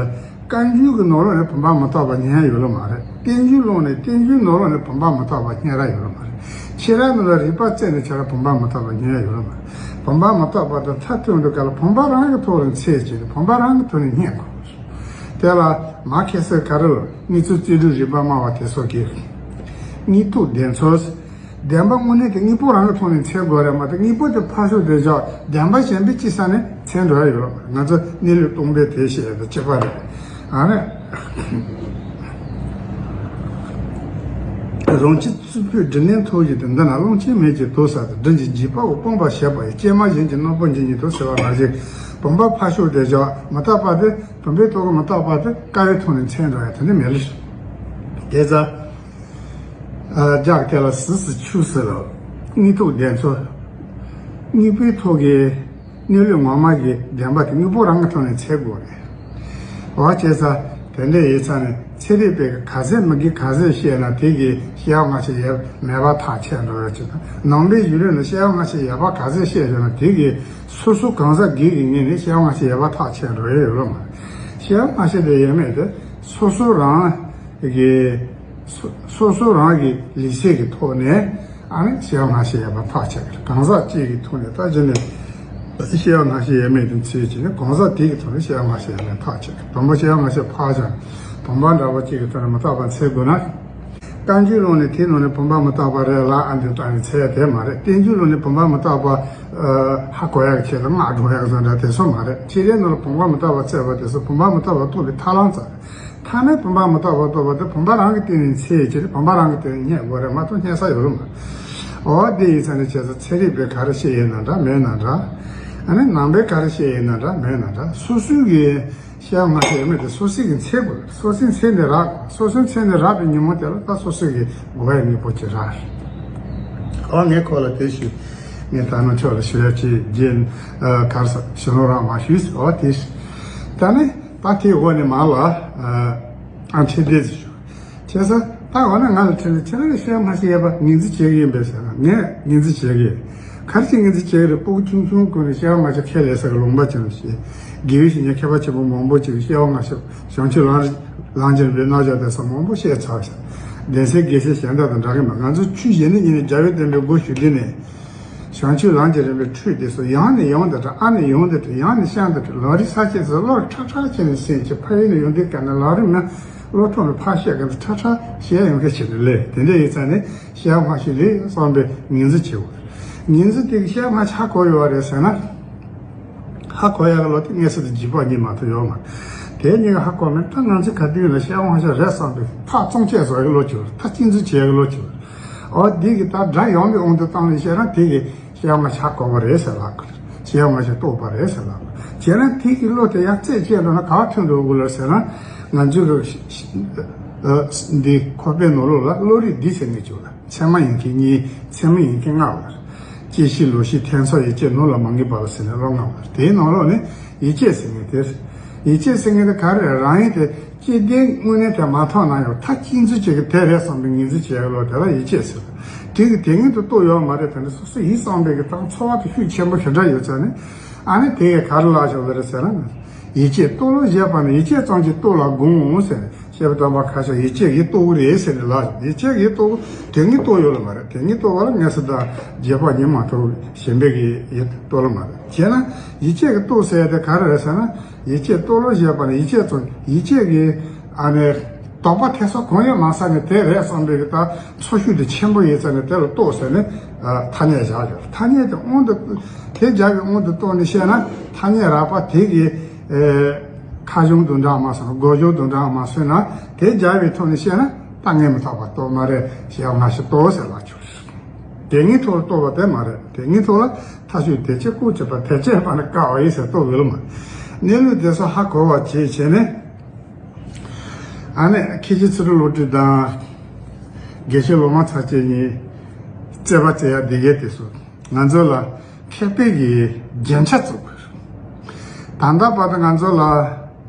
བཀའ་འགྱུར་གྱི་ནང་ལོགས་ནས་བུམ་པ་མི་རྟག་པ་རྙེད་ཡ་ཡོད་ལ་མ་རེད། བསྟན་འགྱུར་ཀློག་ནས་བསྟན་འགྱུར་ནང་ལོགས་ནས་བུམ་པ་མི་རྟག་པ་རྙེད་ར་ཡོད་ལ་མ་རེད། ཁྱེད་རང་ནང་ལ་རིག་པ་རྩད་ནས་ཁྱེད་རང་བུམ་པ་མི་རྟག་པ་རྙེད་ཡ་ཡོད་ལ་མ་རེད། བུམ་པ་མི་རྟག་པ་དང་མཐའ་མཐུན་དུ་ག་ལ་བུམ་པ་རང་གི་ཐོག་ལ་འཚོལ་བྱས་ནས་བུམ་པ་རང་གི་ཐོག་ནས་རྙེད་དགོས། དེ་ལ་མ་ཁེ་སི་ག་རེ་ལ་དངོས་ཚུལ་རྩོད་སྒྲུབ་རིག་པ་སྨྲ་བ་དེ་སོགས་ཀྱིས་དངོས་ཐོག་བདེན་འཚོལ། བདེན་པ་དངོས་གནས་དེ་དངོས་པོ་རང་གི་ཐོག་ནས་འཚོལ་དགོས་རེད་མ་གཏོགས་དངོས་པོ་དེ་ཕར་ཞོག་དེ་བཞག་བདེན་པ་གཞན་པའི་སྤྱི་ས་ནས་འཚོལ་འགྲོ་ཡ་ཡོད་རེད། ང་ཚོ་གནས་ལུགས་སྟོང་པའི་དེ་བཤད་ཡ་དང་གཅིག་པ་རེད། ཨ་ནི། རང་བྱས་རྩུབ་པོའི་སྒྲིབ་གནས་མཐོ་ཞིང་དུ། འདི་ན་ཀློང་ཆེན་མེད་ཀྱི་དུག་ས་དང་། སྒྲིབ་ཀྱི་འཇིགས་པ་འོག་སྤངས་པར་བྱེད་པ་ཡི། ཀྱེ་མ་གཞན་གྱི་རྣམ་པར་འབྱེད་ཉིད་དུ་གསལ་བ་མ་བྱེད། བུམ་པ་ཕར་ཞོག་དེ་བཞག་མི་རྟག་པ་དེ་བུམ་པའི་ཐོག་གི་མི་རྟག་པ་དེ་ཀ་བའི་ཐོག་ནས་འཚོལ་འགྲོ་ཡ་དེ་འདྲ་མེད་ལ། དེ་ཙ་རྒྱག་དེ་ལ་ཟི་ཟི་ཆུ་ཟི་ལ་དངོས་ཐོག་བདེན་འཚོལ། དངོས་པོའི་ཐོག་གི་གནས་ལུགས་ངོ་མ་གི་བདེན་པ་དེ་དངོས་པོ་རང་གི་ཐོག་ནས་འཚོལ་དགོས་རེད། འོ་བྱས་ཙང་དེ་འདྲ་ཡིན་ཙང་ནས་ཚན་རིག་པས་ག་ཚད་མི་དགེ་ག་ཚད་བཤད་ན་དེ་གི་སྐྱེ་བ་སྔ་ཕྱི་ཡོད་མེད་པ་ཐག་ཆད་འགྲོ་ཡ་ཅིག་དང་། ནང་པའི་ཡུལ་ལུགས་ནས་སྐྱེ་བ་སྔ་ཕྱི་ཡོད་པ་ག་ཚད་བཤད་ཡོད་ན་དེ་གི་སོ་སོ་གང་ཟག་སྒེར་གྱི་ངོས་ནས་སྐྱེ་བ་སྔ་ཕྱི་ཡོད་པ་ཐག་ཆད་འགྲོ་ཡ་ཡོད་ལ་མ་རེད། སྐྱེ་བ་སྔ་ཕྱི་དེ་ཡོད་མེད་དེ་སོ་སོ་རང་གི་སོ་སོ་རང་གི་ལུས་སེམས་ཀྱི་ཐོག་ནས། ཨ་ནི་སྐྱེ་བ་སྔ་ཕྱི་ཡོད་པ་ཐག་ཆད་ཀྱི་རེད། གང་ཟག་གཅིག་གི་ཐོག་ནས་ད་གཞི་ནས་སྐྱེ་བ་སྔ་ཕྱི་ཡོད་མེད་དེ་འཚོལ་བྱས་ནས་གང་ཟག་དེ་གི་ཐོག་ནས་སྐྱེ་བ་སྔ་ཕྱི་ཡོད་མེད་ཐག་ཆད་ཀྱི་རེད། དང་པོ་སྐྱེ་བ་སྔ་ཕྱི་ཕར་བཞག་བུམ་པ་འདྲ་པོ་གཅིག་གི་ཐོག་ནས་མི་རྟག་པ་འཚོལ་དགོས་ན། བཀའ་འགྱུར་ཀློག་ནས་དེའི་ནང་ནས་བུམ་པ་མི་རྟག་པ་རེད་ལ་ཨ་འདི་ལྟ་ནས་འཚོལ་ཡ་དེ་མ་རེད། བསྟན་འགྱུར་ཀློག་ནས་བུམ་པ་མི་རྟག་པ་ཧ་གོ་ཡག་ཆེད་དུ་སྔགས་སྒྲུང་ཡག་བཟོ་འདྲ་དེ་ཚོ་མ་རེད། ཕྱི་རོལ་ནང་ལ་བུམ་པ་མི་རྟག་པ་འཚོལ་བ་དེ་ཚོ་བུམ་པ་མི་རྟག་པ་རྟོགས་པའི་ཐབས་ལམ་ཙམ་རེད། མཐའ་མའི་བུམ་པ་མི་རྟག་པ་རྟོགས་པ་དེ་བུམ་པ་རང་གི་སྟེང་ནས་འཚོལ་བྱས་བུམ་པ་རང་གི་སྟེང་ནས་རྙེད་དགོས་རེད་མ་གཏོགས་རྙེད་ས་ཡོད་ལ་མ་རེད། འོ་དེ་ཡིན་ཙང་ནས་བྱས་ཙང་ཚན་རིག་པས་ག་རེ་བཤད་ཡོད་ན་འདྲ་མེད་ན་འདྲ། ཨ་ནི་ནང་པས་ག་རེ་བཤད་ཡོད་ན་འདྲ་མེད་ན་འདྲ། སོ་སོའི་གི་སྐྱེ་བ་སྔ་ཕྱི་ཡོད་མེད་དེ་སོ་སོའི་གི་འཚོལ་དགོས་རེད། སོ་སོའི་འཚོལ་ནས་རག་སོ་སོའི་འཚོལ་ནས་རག་པའི་ཉིན་མོ་དེ་ལ་ད་སོ་སོའི་གི་དགོས་ཡ་དངོས་པོ་ཅིག་རག་རེད། འོ་ངས་ཁོ་ལ་དེ་ཞུས། ངས་ད་ནང་ཁྱོད་ལ་ཞུ་ཡ་ཅིག་རྒྱན་གར་ས་ཞུ་ནོ་རང་མ་ཞུས། འོ་དེ་ད་ནི། ད་དེའི་འོག་ནས་མར་ལ། ཨ་འཕྲིན་སྡེ་ཟེར་ཞུ། བྱས་ཙང་ད་འོ་ན་ང་ལ་འཕྲིན་ལས་ཁྱེད་རང་གི་སྐྱེ་བ་སྔ་ཕྱི་ཡོད་པ་ངོས་འཛིན་བྱེད་ཀྱི་ཡིན་པས་ཟེར་ན་ངས་ངོས་འཛིན་བྱེད་ཀྱི་ཡིན། ག་རེ་བྱས་ངོས་འཛིན་བྱེད་ཀྱི་རེད། སྤུ་གུ་ཆུང་ཆུང་ཀུན་ནས་སྐྱེ་བ་སྔ་ཕྱི་ཁས་ལེན་ས་གི་ལུང་པ་ཅན་ཞིག་དགེ་བའི་བཤེས་གཉེན་མཁས་པ་ཆེན་པོ་མང་པོ་ཅིག་གིས་སྐྱེ་བ་སྔ་ཕྱི་བྱང་ཆུབ་ལམ་ལམ་གྱི་རིམ་པའི་རྣམ་གཞག་དེ་ཚོ་མང་པོ་བཤད་ཚར་ཤག་གདན་སའི་དགེ་བཤེས་གཞན་དག་དང་འདྲ་གི་མ་ང་ཚོ་ཆོས་གཞན་ནི་ཉིད་ནས་རྒྱལ་བའི་བསྟན་པའི་སྒོ་ཞུགས་དུས་ནས། བྱང་ཆུབ་ལམ་གྱི་རིམ་པའི་ཁྲིད་དེ་ཚོ་ཡང་ནས་ཡང་དུ་དྲན། ཨ་ནས་ཡང་དུ་དྲན། ཡང་ནས་ཤང་དུ་དྲན། ལམ་རིམ་ས་བཅད་ཚོ་བློར་ཁྲ་ཁྲ་བྱས་ནས་ཟིན་གྱི་ཕ་ཡུལ་ནས་ཡོང་དུས་ག་ནས་ལམ་རིམ་མ་བློ་ཐོག་ནས་ཕར་བཤད་ག་ནས་ཁྲ་ཁྲ་བཤད་ཡོང་མཁན་བྱས་ནས་ལས་དེ་འདྲ་ཡིན་ཙང་ནས་སྐྱེ་བ་སྔ་ཕྱི་ལས་བསམ་པའི་ངོས་འཛིན་བྱེད་དགོས། ངོས་འཛིན་དེ་གི་སྐྱེ་བ་སྔ་ཕྱི་ཧ་གོ་ཡོད་པ་རེད་ཟེར་ན། ཧ་གོ་ཡག་གི་བློ་དེ་དངོས་སུ་དུ་འཇིགས་པ་གཉིས་མ་གཏོགས་ཡོད་མ་རེད། དེ་གཉིས་ཀ་ཧ་གོ་མེད་ད་ང་ཚོས་ག་དུས་ལ་སྐྱེ་བ་སྔ་ཕྱི་རེད་བསམ་པའི་ཐག་བཙོང་བྱས་བཟོ་ཡག་གི་བློ་བྱེད་པ་རེད། ཐག་གཅིག་འཛིན་བྱེད་ཡག་གི་བློ་བྱེད་པ་རེད། འོ་འདི་གི་ད་དགྲ་ཡོང་བའི་དབང་དུ་བཏང་ནས་བཤད་ན་དེ་གི་སྐྱེ་བ་སྔ་ཕྱི་ཧ་གོ་བ་རེད་ཟེར་ལབ་དགོས་རེད། སྐྱེ་བ་སྔ་ཕྱི་རྟོགས་པ་རེད་ཟེར་ལབ་དགོས་རེད། བྱས་ན་དེ་གི་བློ་དེ་ཡང་རྩད་བཅད་འགྲོ་ན་ག་བ་ཐོན་འགྲོ་དགོས་ལ་ཟེར་ན་ང་ཚོས་གི་ འདི་ཁོག་པའི་ནང་ལོགས་ལ་བློ་རིག་འདི་ཟེར་ནས་བྱུང་ལ། ཚད་མ་ཡིན་མཁན་གཉིས། ཚད་མ་ཡིན་མཁན་ལྔ་བ། སྐྱེ་ཤི་ལོག་ཤི་འཐེན་ཚོགས་ཡིད་ཆེས་ནོར་ལ་མ་ངེས་པ་ལ་ཟེར་ནས་བློ་ལྔ་བ། དེའི་ནང་ལོགས་ནས་ཡིད་ཆེས་ཟེར་མཁན་དེ། ཡིད་ཆེས་ཟེར་མཁན་དེ་ག་རེ་རེད། རང་ཡིན་དེ་སྐྱེ་ལྡན་དངོས་གནས་དེ་མ་མཐོང་ན་ཡང་ཐག་གཅིག་མཛོད་ཅིག་གི་དེ་རེད་བསམ་པའི་ངོས་འཛིན་བྱེད་ཡག་ལོ་དེ་ལ་ཡིད་ཆེས་ཟེར། དེ་གི་དེ་སྔོན་དུ་རྟོགས་ཡོད་མ་རེད། དེ་ནི་སོ་སོ་ཡིན་བསམ་པའི་གི་ད་ཚོར་བ་དེ་ཤུགས་ཆེན་པོ་ཞེ་དྲག་ཡོད་ཙང་ནི། ཨ་ནི་དེ་གི་ག་རེ་ལབ་ཆོག་ལེ་རེད་ཟེར་ན། ཡིད་ཆེས་རྟོགས་ལོ་བཞེད་པ་ནི་ཡིད་ཆེས་ཙམ་གྱིས་རྟོགས་ལ་དགོངས་ཟེར། བཤད་པ་དམ་པ་ཁ་ཤས་ཡིད་ཆེས་ཀྱིས་རྟོགས་ཀྱི་རེད་ཟེར་ནས་ལབ། ཡིད་ཆེས་ཀྱིས་རྟོགས། དེ་ངས་རྟོགས་ཡོད་ལ་མ་རེད། དེ་ངས་རྟོགས་པ་ལ་ངས་སུ་དང་རྗེས་དཔག་ཉིད་མ་གཏོགས་གཞན་པའི་གི་ཡིད་རྟོགས་ལ་མ་རེད། བྱས་ན་ཡིད་ཆེས་ཀྱིས་རྟོགས་ཟེར་དེ་ག་རེ་རེད་ཟེར་ན། ཡིད་ཆེས་རྟོགས་ལོ་བཞེད་པ་ནི་ཡིད་ཆེས་ཙམ། ཡིད་ཆེས་ཀྱིས་ཨ་ནི་དོགས་པ་ཐེ་ཚོམ་གང་ཡང་མ་ཟ་ནས་དེ་རེད་བསམ་པའི་གི་ད་ཚོར་ཤུགས་དེ་ཆེན་པོ་ཡོད་ཙང་ནས་དེ་ལ་རྟོགས་ཟེར་ནས་ཐ་སྙད་བཞག་ཡོད། ཐ་སྙད་དེ་དབང་དུ་དེ་བཞག་པའི་དབང་དུ་བཏང་ནས་བཤད་ན་ཐ་སྙད་རགས་པ་དེ་གི་ཁ་གཞུང་དང་འདྲ་མ་སོང་། སྒོ་གཞུང་དང་འདྲ་མ་སོང་ན་དེ་སྦྱར་བའི་ཐོག་ནས་བཤད་ན་ད་ངས་མི་རྟོགས་པ་རྟོགས་མ་རེད་ཞེས་མ་ཞིག་རྟོགས་ཟེར་ལ་ཆོག་དེ་ངའི་ཐོག་ལ་རྟོགས་པ་དེ་མ་རེད། དེ་ངའི་ཐོག་ལ་མཐའ་དཔྱོད་དེ་ཆེ་ཀུ་ཆེ་པ་དེ་ཆེ་པ་ནི་དཀའ་བ་ཡིན་ཟེར་རྟོགས་ཡོད་ལ་མ། གནས་ལུགས་དེ་ཚོ་ཧ་གོ་བ་བྱེད་བྱས་ནས། ཨ་ནི་མཁན་ཆེན་ཚུ་རོལ་བློ་གྲོས་དང་དགེ་བཤེས་ལོ་མ་ཚ་བཅས་གཉིས་རྩོད་པ་རྩོད་ཡ་དེ་གས་དེ་ཚོ། ང་ཚོ་ལ་མཁས་པའི་གི་རྒྱན་ཆ་བཙུགས་དགོས། ད་ལྟ་བར་དུ་ང་ཚོ་ལ་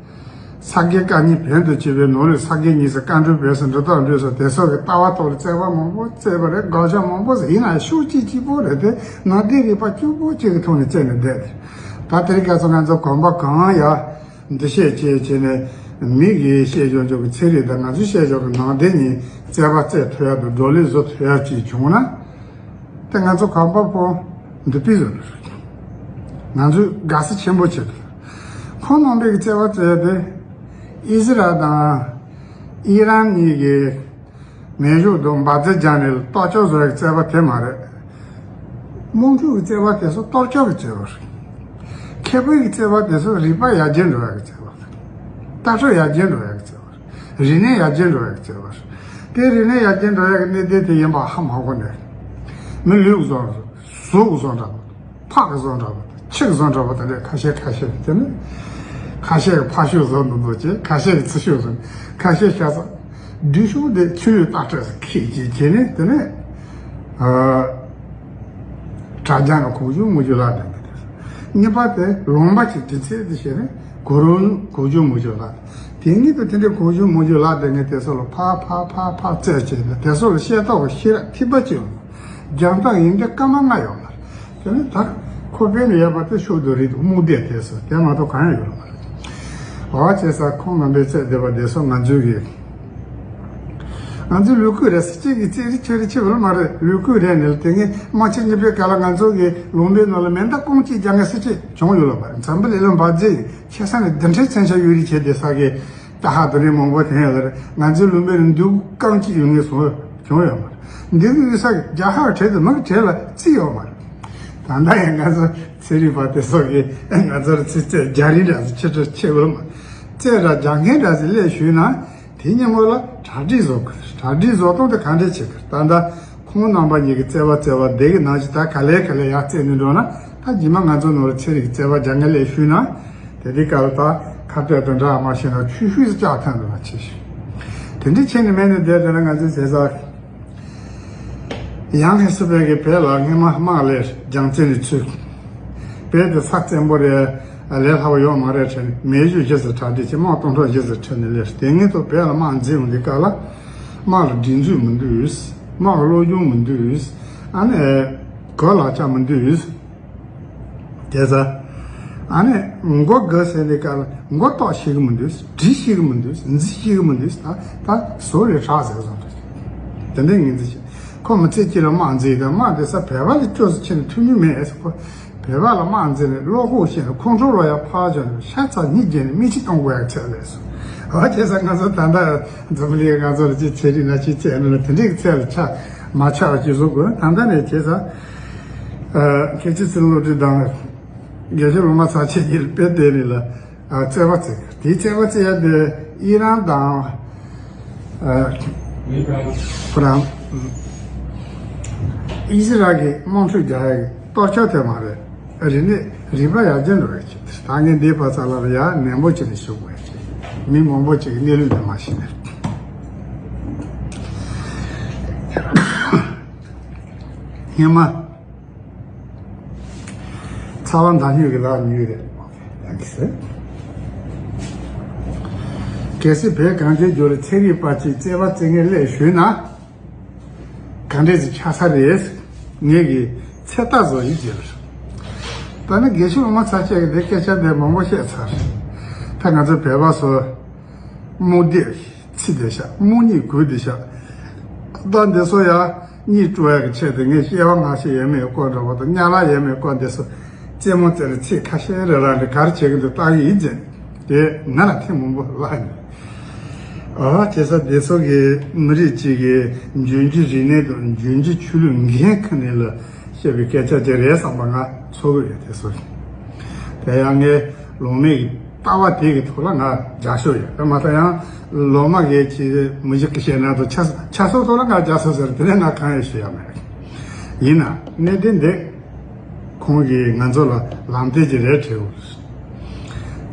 ས་དགེ་བཀའ་རྙིང་བོན་དུ་བྱས་པའི་ནང་ལས་ས་དགེ་གཉིས་སུ་བཀའ་འགྲོའི་བོན་སོགས་འབྲི་སྟངས་འབྲི་སོགས་དེ་སོགས་ཀྱི་ལྟ་བ་ཐོག་ལ་རྩོད་པ་མང་པོ་རྩོད་པ་རེད། དགག་བྱ་མང་པོ་ཟེར། ཡིན་ན་ཤོག་གཅིག་གཅིག་པོ་རེད་དེ། ནང་བསྟན་རིག་པ་གཅིག་པོ་གཅིག་གི་ཐོག་ནས་རྩོད་ནས་བསྡད་དེ། ད་དེ་རིང་ཁ་སང་ང་ཚོ་གོམ་པ་གང་ཡག་འདི་བཤད་ཅེས་བྱས་ནས་མི་གིས་བཤད་ཆོག་ཆོག་གི་ཚན་རིག་དང་ང་ཚོས་བཤད་ཆོག་གི་ནང་བསྟན་གཉིས་རྩོད་པ་རྩོད་ཐུབ་ཡག་དང་བགྲོ་གླེང་བཟོ་ཐུབ་ཡག་ཅིག་བྱུང་ན། དེ་ང་ཚོ་གོམ་པ་སྤོ་འདི་པི་བཟོ་འདུག་ང་ཚོས་དགའ་བསུ་ཆེན་པོ་བྱེད་འདུག་ཁོང་རྣམ་པས་ཀྱི་རྩོད་པ་རྩོད་དེ་ཨི་ཟི་རལ་དང་ཨི་རན་གཉིས་ཀྱིས་མེ་ཤུགས་དང་འབར་རྫས་སྦྱར་ནས་གཏོར་བཅོམ་བཟོ་ཡག་གི་རྩོད་པ་དེ་མ་རེད། དམངས་ཁྲོད་ཀྱི་རྩོད་པ་དེ་ཚོ་གཏོར་བཅོམ་གྱི་རྩོད་པ་རེད། མཁས་པའི་གི་རྩོད་པ་དེ་ཚོ་རིག་པ་ཡར་རྒྱས་འགྲོ་ཡག་གི་རྩོད་པ་རེད། ལྟ་གྲུབ་ཡར་རྒྱས་འགྲོ་ཡག་གི་རྩོད་པ་རེད། རིག་གནས་ཡར་རྒྱས་འགྲོ་ཡག་གི་རྩོད་པ་རེད། དེ་རིག་གནས་ཡར་རྒྱས་འགྲོ་ཡག་གི་གནད་དོན་དེ་ཡིན་པ་ཧ་མ་གོ་ནས། མི་ལུས་བཟོ་གཟུགས་བཟོ་འདྲ་པོ། ཕག་བཟོ་འདྲ་པོ། ཁྱི་བཟོ་འདྲ་པོ་དེ་འདྲའི་ཁ་ཤས་ཁ་ཤས་དེ་ནི། ཁ་ཤས་ཀྱི་ཕག་ཤུགས་བཟོ་འདུག་འདུག་ཅེས། ཁ་ཤས་ཀྱི་ཚུར་ཤུགས་བཟོ། ཁ་ཤས་ཤ་ཚ། བདུད་ཤུགས་དེ་ཆུ་ཡོད་རྟ་ཁྲག་ཁྱི་ཅེས་བྱས་ནས་དེ་ནི། ཨ། དྲ་རྒྱ་ནང་གོང་བརྗོད་མུ་བརྗོད་ལ་ལྡན་པ་དེ། གཉིས་པ་དེ་ལུང་པ་ཅིག་དྲི་ཚད་དེ་བྱས་ནས་གོ་རུང་གོང་བརྗོད་མུ་བརྗོད་ལ། དེ་གཉིས་དུ་དེ་འདྲའི་གོང་བརྗོད་མུ་བརྗོད་ལ་ལྡན་ནས་དེ་ཚོ་ལ་ཕར་ཕར་ཕར་ཕར་རྩོད་བྱས་ནས་དེ་ཚོ་ལ་ཤེས་རྟོགས་ཤེས་རབ་ཐིགས་པ་ཅིག་ཡོང་། རྒྱང་ཐག་ཡིན་གྱི་སྐར་མ་ལྔ་ཡོད་མ་རེད། དེ་ནི་ད་ཁོ་དཔེ་ནས་ཡོད་པ་དེ་ཤུགས་དུ་རིག་འདུག་རྨུགས་བསྡད་དེ་སོ་དེ་མ་གཏོགས་གང་ཡང་ཡོད་མ་རེད། འོ་བྱས་ས་ཁོང་རྣམ་པས་རྩོད་བསྡད་པ་དེ་སོ་ང་ཚོའི་གི། ང་ཚོའི་ལུས་ཁུག་རེད་ཟེར་གཅིག་གི་རྩེད་རི་ཆོད་རི་ཆེ་བ་ལ་མ་རེད། ལུས་ཁུག་རེད་ནས་དེ་ངས་དམག་ཆེན་གཉིས་པའི་སྐབས་ལ་ང་ཚོ་གི་ལུང་པའི་ནང་ལ་མེ་མདའ་རྐང་གཅིག་རྒྱག་མཁན་སུ་གཅིག་བྱུང་ཡོད་ལ་མ་རེད། འཛམ་བུ་གླིང་ལ་འབར་རྫས་ཆེ་ས་ནས་བདུན་ཁྲི་མཚོན་ཆ་གཡུག་རི་བྱས་བསྡད་ས་གི་ད་ཧ་དེ་རིང་མང་པོ་དེ་ཡོད་ལ་རེད། ང་ཚོའི་ལུང་པའི་ནང་མདུད་རྐང་གཅིག་ཡོད་མཁན་སུ་བྱུང་ཡོད་མ་རེད། མདུད་གཡུག་ས་གི་རྒྱ་ཧར་བྲལ་དུ་མི་གི་བྲལ་ལ་རྩིས་ཡོད་མ་རེད། ད་ལྟ་ཡང་ང་ཚོ་ཚན་རིག་པ་དེ་སོགས་ཀྱིས་ང་ཚོར་ཚིག་རྩད་རྒྱག་རིན་འདྲ་ཟེར་ཆེ་ཁྲི་ཆེ་བོ་ལ་མ། རྩད་ར་རྒྱག་མཁན་འདྲ་ཟེར་སླེབས་ཞུས་ན། དེ་སྔོན་མ་ལ་གྲ་སྒྲིག་བཟོ་དགོས། གྲ་སྒྲིག་བཟོ་སྟངས་དེ་ག་འདྲས་བྱེད་དགོས། ད་ལྟ་ཁོང་རྣམ་པ་གཉིས་ཀྱི་རྩོད་པ་རྩོད་པ་དེ་གི་ནང་བཞིན་ད་ག་ལེ་ག་ལེ་ཡར་རྩེད་ནས་འགྲོ་ན། ད་རྗེས་མ་ང་ཚོ་ནང་ལ་ཚན་རིག་གི་རྩོད་པ་རྒྱག་མཁན་སླེབས་ཞུས་ན། དེ་དུས་སྐབས་ལ་ད་ཁ་གཏད་དང་འདྲ་མ་བྱས་ན་ཆུ་ཤུལ་སུ་བཅག་ཐོན་འགྲོ་བ་བྱེད་ཞུ། དེ་འདྲས་བྱས་ནས་མེད་ནས་བསྡད་བསྡད་ན་ང་ཚོའི་བྱས་ས། ཡང་ཧེ་སི་པེ་གི་བོད་ལ་སྔོན་མ་དམག་ལས་རྒྱང་བཙན་ནས་ཚུད། བོད་དེ་ས་བཙན་པོ་རེད། ལས་སླ་བོ་ཡོད་མ་རེད་དྲན་ནས་མེ་ཤུགས་ཞེ་ས་གྲ་སྒྲིག་བྱས། དམག་སྟོང་ཕྲག་ཞེ་ས་ཁྲིད་ནས་སླེབས། དེ་སྔོན་དུ་བོད་ལ་དམག་འཛིང་ཡོང་དུས་སྐབས་ལ། དམག་ལ་སྒྲིག་འཛུགས་མི་འདུག་དམག་སློབ་སྦྱོང་མི་འདུག་ཨ་ནི་གོ་ལག་ཆ་མི་འདུག་དེ་ཚ། ཨ་ནི་མགོ་དགའ་ཟེར་ནས་ཀ་ལ་མགོ་ཏོག་ཤེས་གི་མི་འདུག་འབྲི་ཤེས་གི་མི་འདུག་འཛི་ཤེས་གི་མི་འདུག་ད་ད་བཟོ་རེ་དྲག་ཟེར་བཟོ་འདུག་དེ་འདྲའི་ངན་འཛི་ཤེས། ཁོ་མི་ཚེ་གཅིག་ལ་དམག་འཛིང་དང་དམག་དེ་ས་བོད་པ་ལ་སྐྱོ་སུ་ཆེ་ནས་ཐུབ་མྱོང་མེད་ཟེར། ཁོ་བོད་པ་ལ་དམག་འཛིང་ནས་བློ་ཁོག་ཤེས་ནས་ཁོང་ཁྲོ་རོ་ཡ་ཕར་བྱོན་ནས་ཤ་ཚ་གཉིས་བརྒྱབ་ནས་མི་ཕྱི་གཏོང་དགོས་ཡ་ཚད་ལས་སོ། འོ་བྱས་ཙང་ང་ཚོ་ད་ལྟ་འཛམ་བུ་གླིང་ང་ཚོ་ལ་ཅིག་ཚན་རིག་ན་ཅིག་རྩེད་ན་དེ་འདྲའི་ཚད་ལ་ཆ་མ་ཆགས་པ་ཅིག་བཟོ་དགོས། ད་ལྟ་ནས་བྱས་ཙང་། མཁན་ཆེན་ཚུལ་བློ་གྲོས་དང་། དགེ་བཤེས་ལོ་མ་ཚ་ཆེ་གཉིས་དཔེ་དེ་རིང་ལ་རྩོད་པ་རྩེ་གི། དེའི་རྩོད་པ་རྩེ་ཡ་དེ་ཨི་རན་དང་ཁོ་རང་ཨི་ཟི་རལ་གྱི་དམག་འཁྲུག་རྒྱག་ཡ་གི་གཏོར་ཆོག་དེ་མ་རེད། རིག་གནས་རིག་པ་ཡར་རྒྱས་འགྲོ་ཡ་ཆེད་དུ་ད་ངས་འདིའི་བར་ས་ལ་ཡ་ནན་པོ་བྱས་ནས་ཞུ་དགོས་ཡ་ཆེད། མི་མང་པོ་ཅིག་གི་གནས་ལུགས་འདི་མ་ཤེས་ནས། སྔོན་མ། ཚ་བ་མདའ་སྨྱུག་གི་ལག་ཉུལ་རེད། ཡང་གི་ཟེར། གལ་སྲིད་བོད་གངས་ཅན་ལྗོངས་ལ་ཚན་རིག་པ་གཅིག་རྩོད་པ་རྩོད་མཁན་སླེབས་ཞུས་ན། ག་འདྲས་ཅིག་ཆགས་ས་རེད། ངེད་ཀྱིས་ཚོད་ལྟ་བཟོ་ཡིན་ཟེར། ད་ནི་དགེ་བཤེས་ལོ་མ་ཚ་ཆེ་གི་དེ་སྐད་ཆ་དེ་མང་པོ་བཤད་ཚར། ད་ང་ཚོ་བོད་པ་ཚོ་རྨོངས་དད་ཚིག་དེ་ཤག་རྨོངས་གཉིད་ཁུག་དེ་ཤག་ད་འདི་ཚོ་ཡང་གཉིད་སྤྲོ་ཡག་གི་ཆེད་དུ་ངས་སྐྱེ་བ་སྔ་ཕྱི་ཡས་མས་སྐོར་འདྲ་བ་དང་། དམྱལ་བ་ཡས་མས་སྐོར་འདི་ཚོ་རྩེད་མོ་རྩེ་རེ་ཚིག་ཁ་ཤས་རེ་རང་རེ་ག་རེ་བྱེད་གི་འདུག་ལྟ་གི་ཡིན་ཟེར། དེ་ང་ལ་ཐེངས་མང་པོ་ལབ་ནས། ཨ་བྱས་ཙང་དེ་ཚོ་གི་མི་རིགས་གཅིག་གི་འབྱུང་འགྱུར་རིག་གནས་དང་འབྱུང་འགྱུར་ཆོས་ལུགས་འགན་ཁུར་ནས་ལ་བཤད་པའི་སྐད་ཆ་ཅིག་རེད་བསམ་པ་ང་ཚོར་གི་ཡོད། དེ་ཚོ་དེ་ཡང་ངའི་ལོ་མའི་ལྟ་བ་དེ་གི་ཐོག་ལ་ང་རྒྱབ་སྐྱོར་ཡོད། དེ་མ་གཏོགས་ཡང་ལོ་མ་གི་ཅིག་མི་ཞིག་གི་བཤད་ན་དང་ཆ་ཆ་སོགས་ཐོག་ལ་ང་རྒྱབ་སྐྱོར་ཟེར་དེ་ནས་ང་གང་ཡང་ཞུ་ཡ་མེད། ཡིན་ན་གནད་དོན་འདི་ཁོང་གིས་ང་ཚོ་ལ་ལམ་སྟོན་ཅིག་རེ་བྲིས་འོ།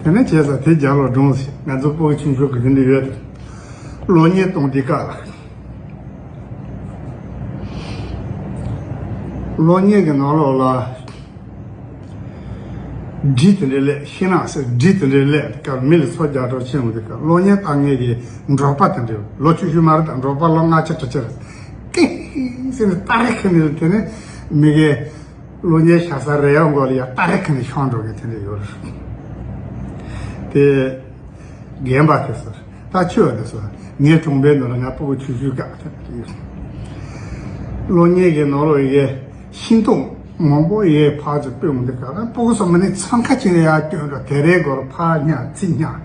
དེ་ནས་བྱས་ཙང་དེ་རྒྱབ་ལ་སྒྲུང་ཞིག་ང་ཚོ་སྤུ་གུ་ཆུང་ཆུང་གི་དེ་འདྲ་ཡོད། གློག་བརྙན་གཏོང་དུས་སྐབས་ལ། གློག་བརྙན་གྱི་ནང་ལོགས་ལ་འབྲི་དེ་འདྲ་ལས་ཤིང་ནགས་སུ་འབྲི་དེ་འདྲ་ལས་སྐབས་མི་ལ་ཚོ་རྒྱག་གྲབས་ཆེན་མོ་དེ་སྐབས་གློག་བརྙན་ལྟ་མཁན་གྱི་འབྲོག་པ་དེ་འདྲ་ལོ་བཅུ་བཞི་མ་རེད་དང་འབྲོག་པ་ལོ་ལྔ་བཅུ་དྲུག་ཅུ་རེད། ཀེ་ཟེར་ནས་སྟ་རེ་ཁ་ནས་དེ་ནས་མི་གའི་གློག་བརྙན་ཤ་ས་རེ་ཡང་མགོ་ལ་ཡ་སྟ་རེ་ཁ་ནས་ཤོང་འགྲོ་གི་དེ་འདྲ་ཡོད་རེད། དེ་རྒན་པ་དེ་ཚོ་ད་ཆོས་དེ་ཚོ་ངའི་གྲོང་པའི་ནང་ལ་ང་སྤུ་གུ་ཆུང་ཆུང་སྐབས་དེ་ཡོད། གློག་བརྙན་གྱི་ནང་ལོགས་ཡི་གེ་ཤིང་སྡོང་མང་པོ་ཡི་ཕར་ཚུར་སྤོས་འོང་དུས་སྐབས་ལ་སྤུ་གུ་ཚོ་མི་ནི་འཚང་ཁ་བྱས་ནས་ཡར་སྐྱོན་འགྲོ། དེ་རེས་མགོ་ལ་ཕར་བརྙ་ཚིག་བརྙ།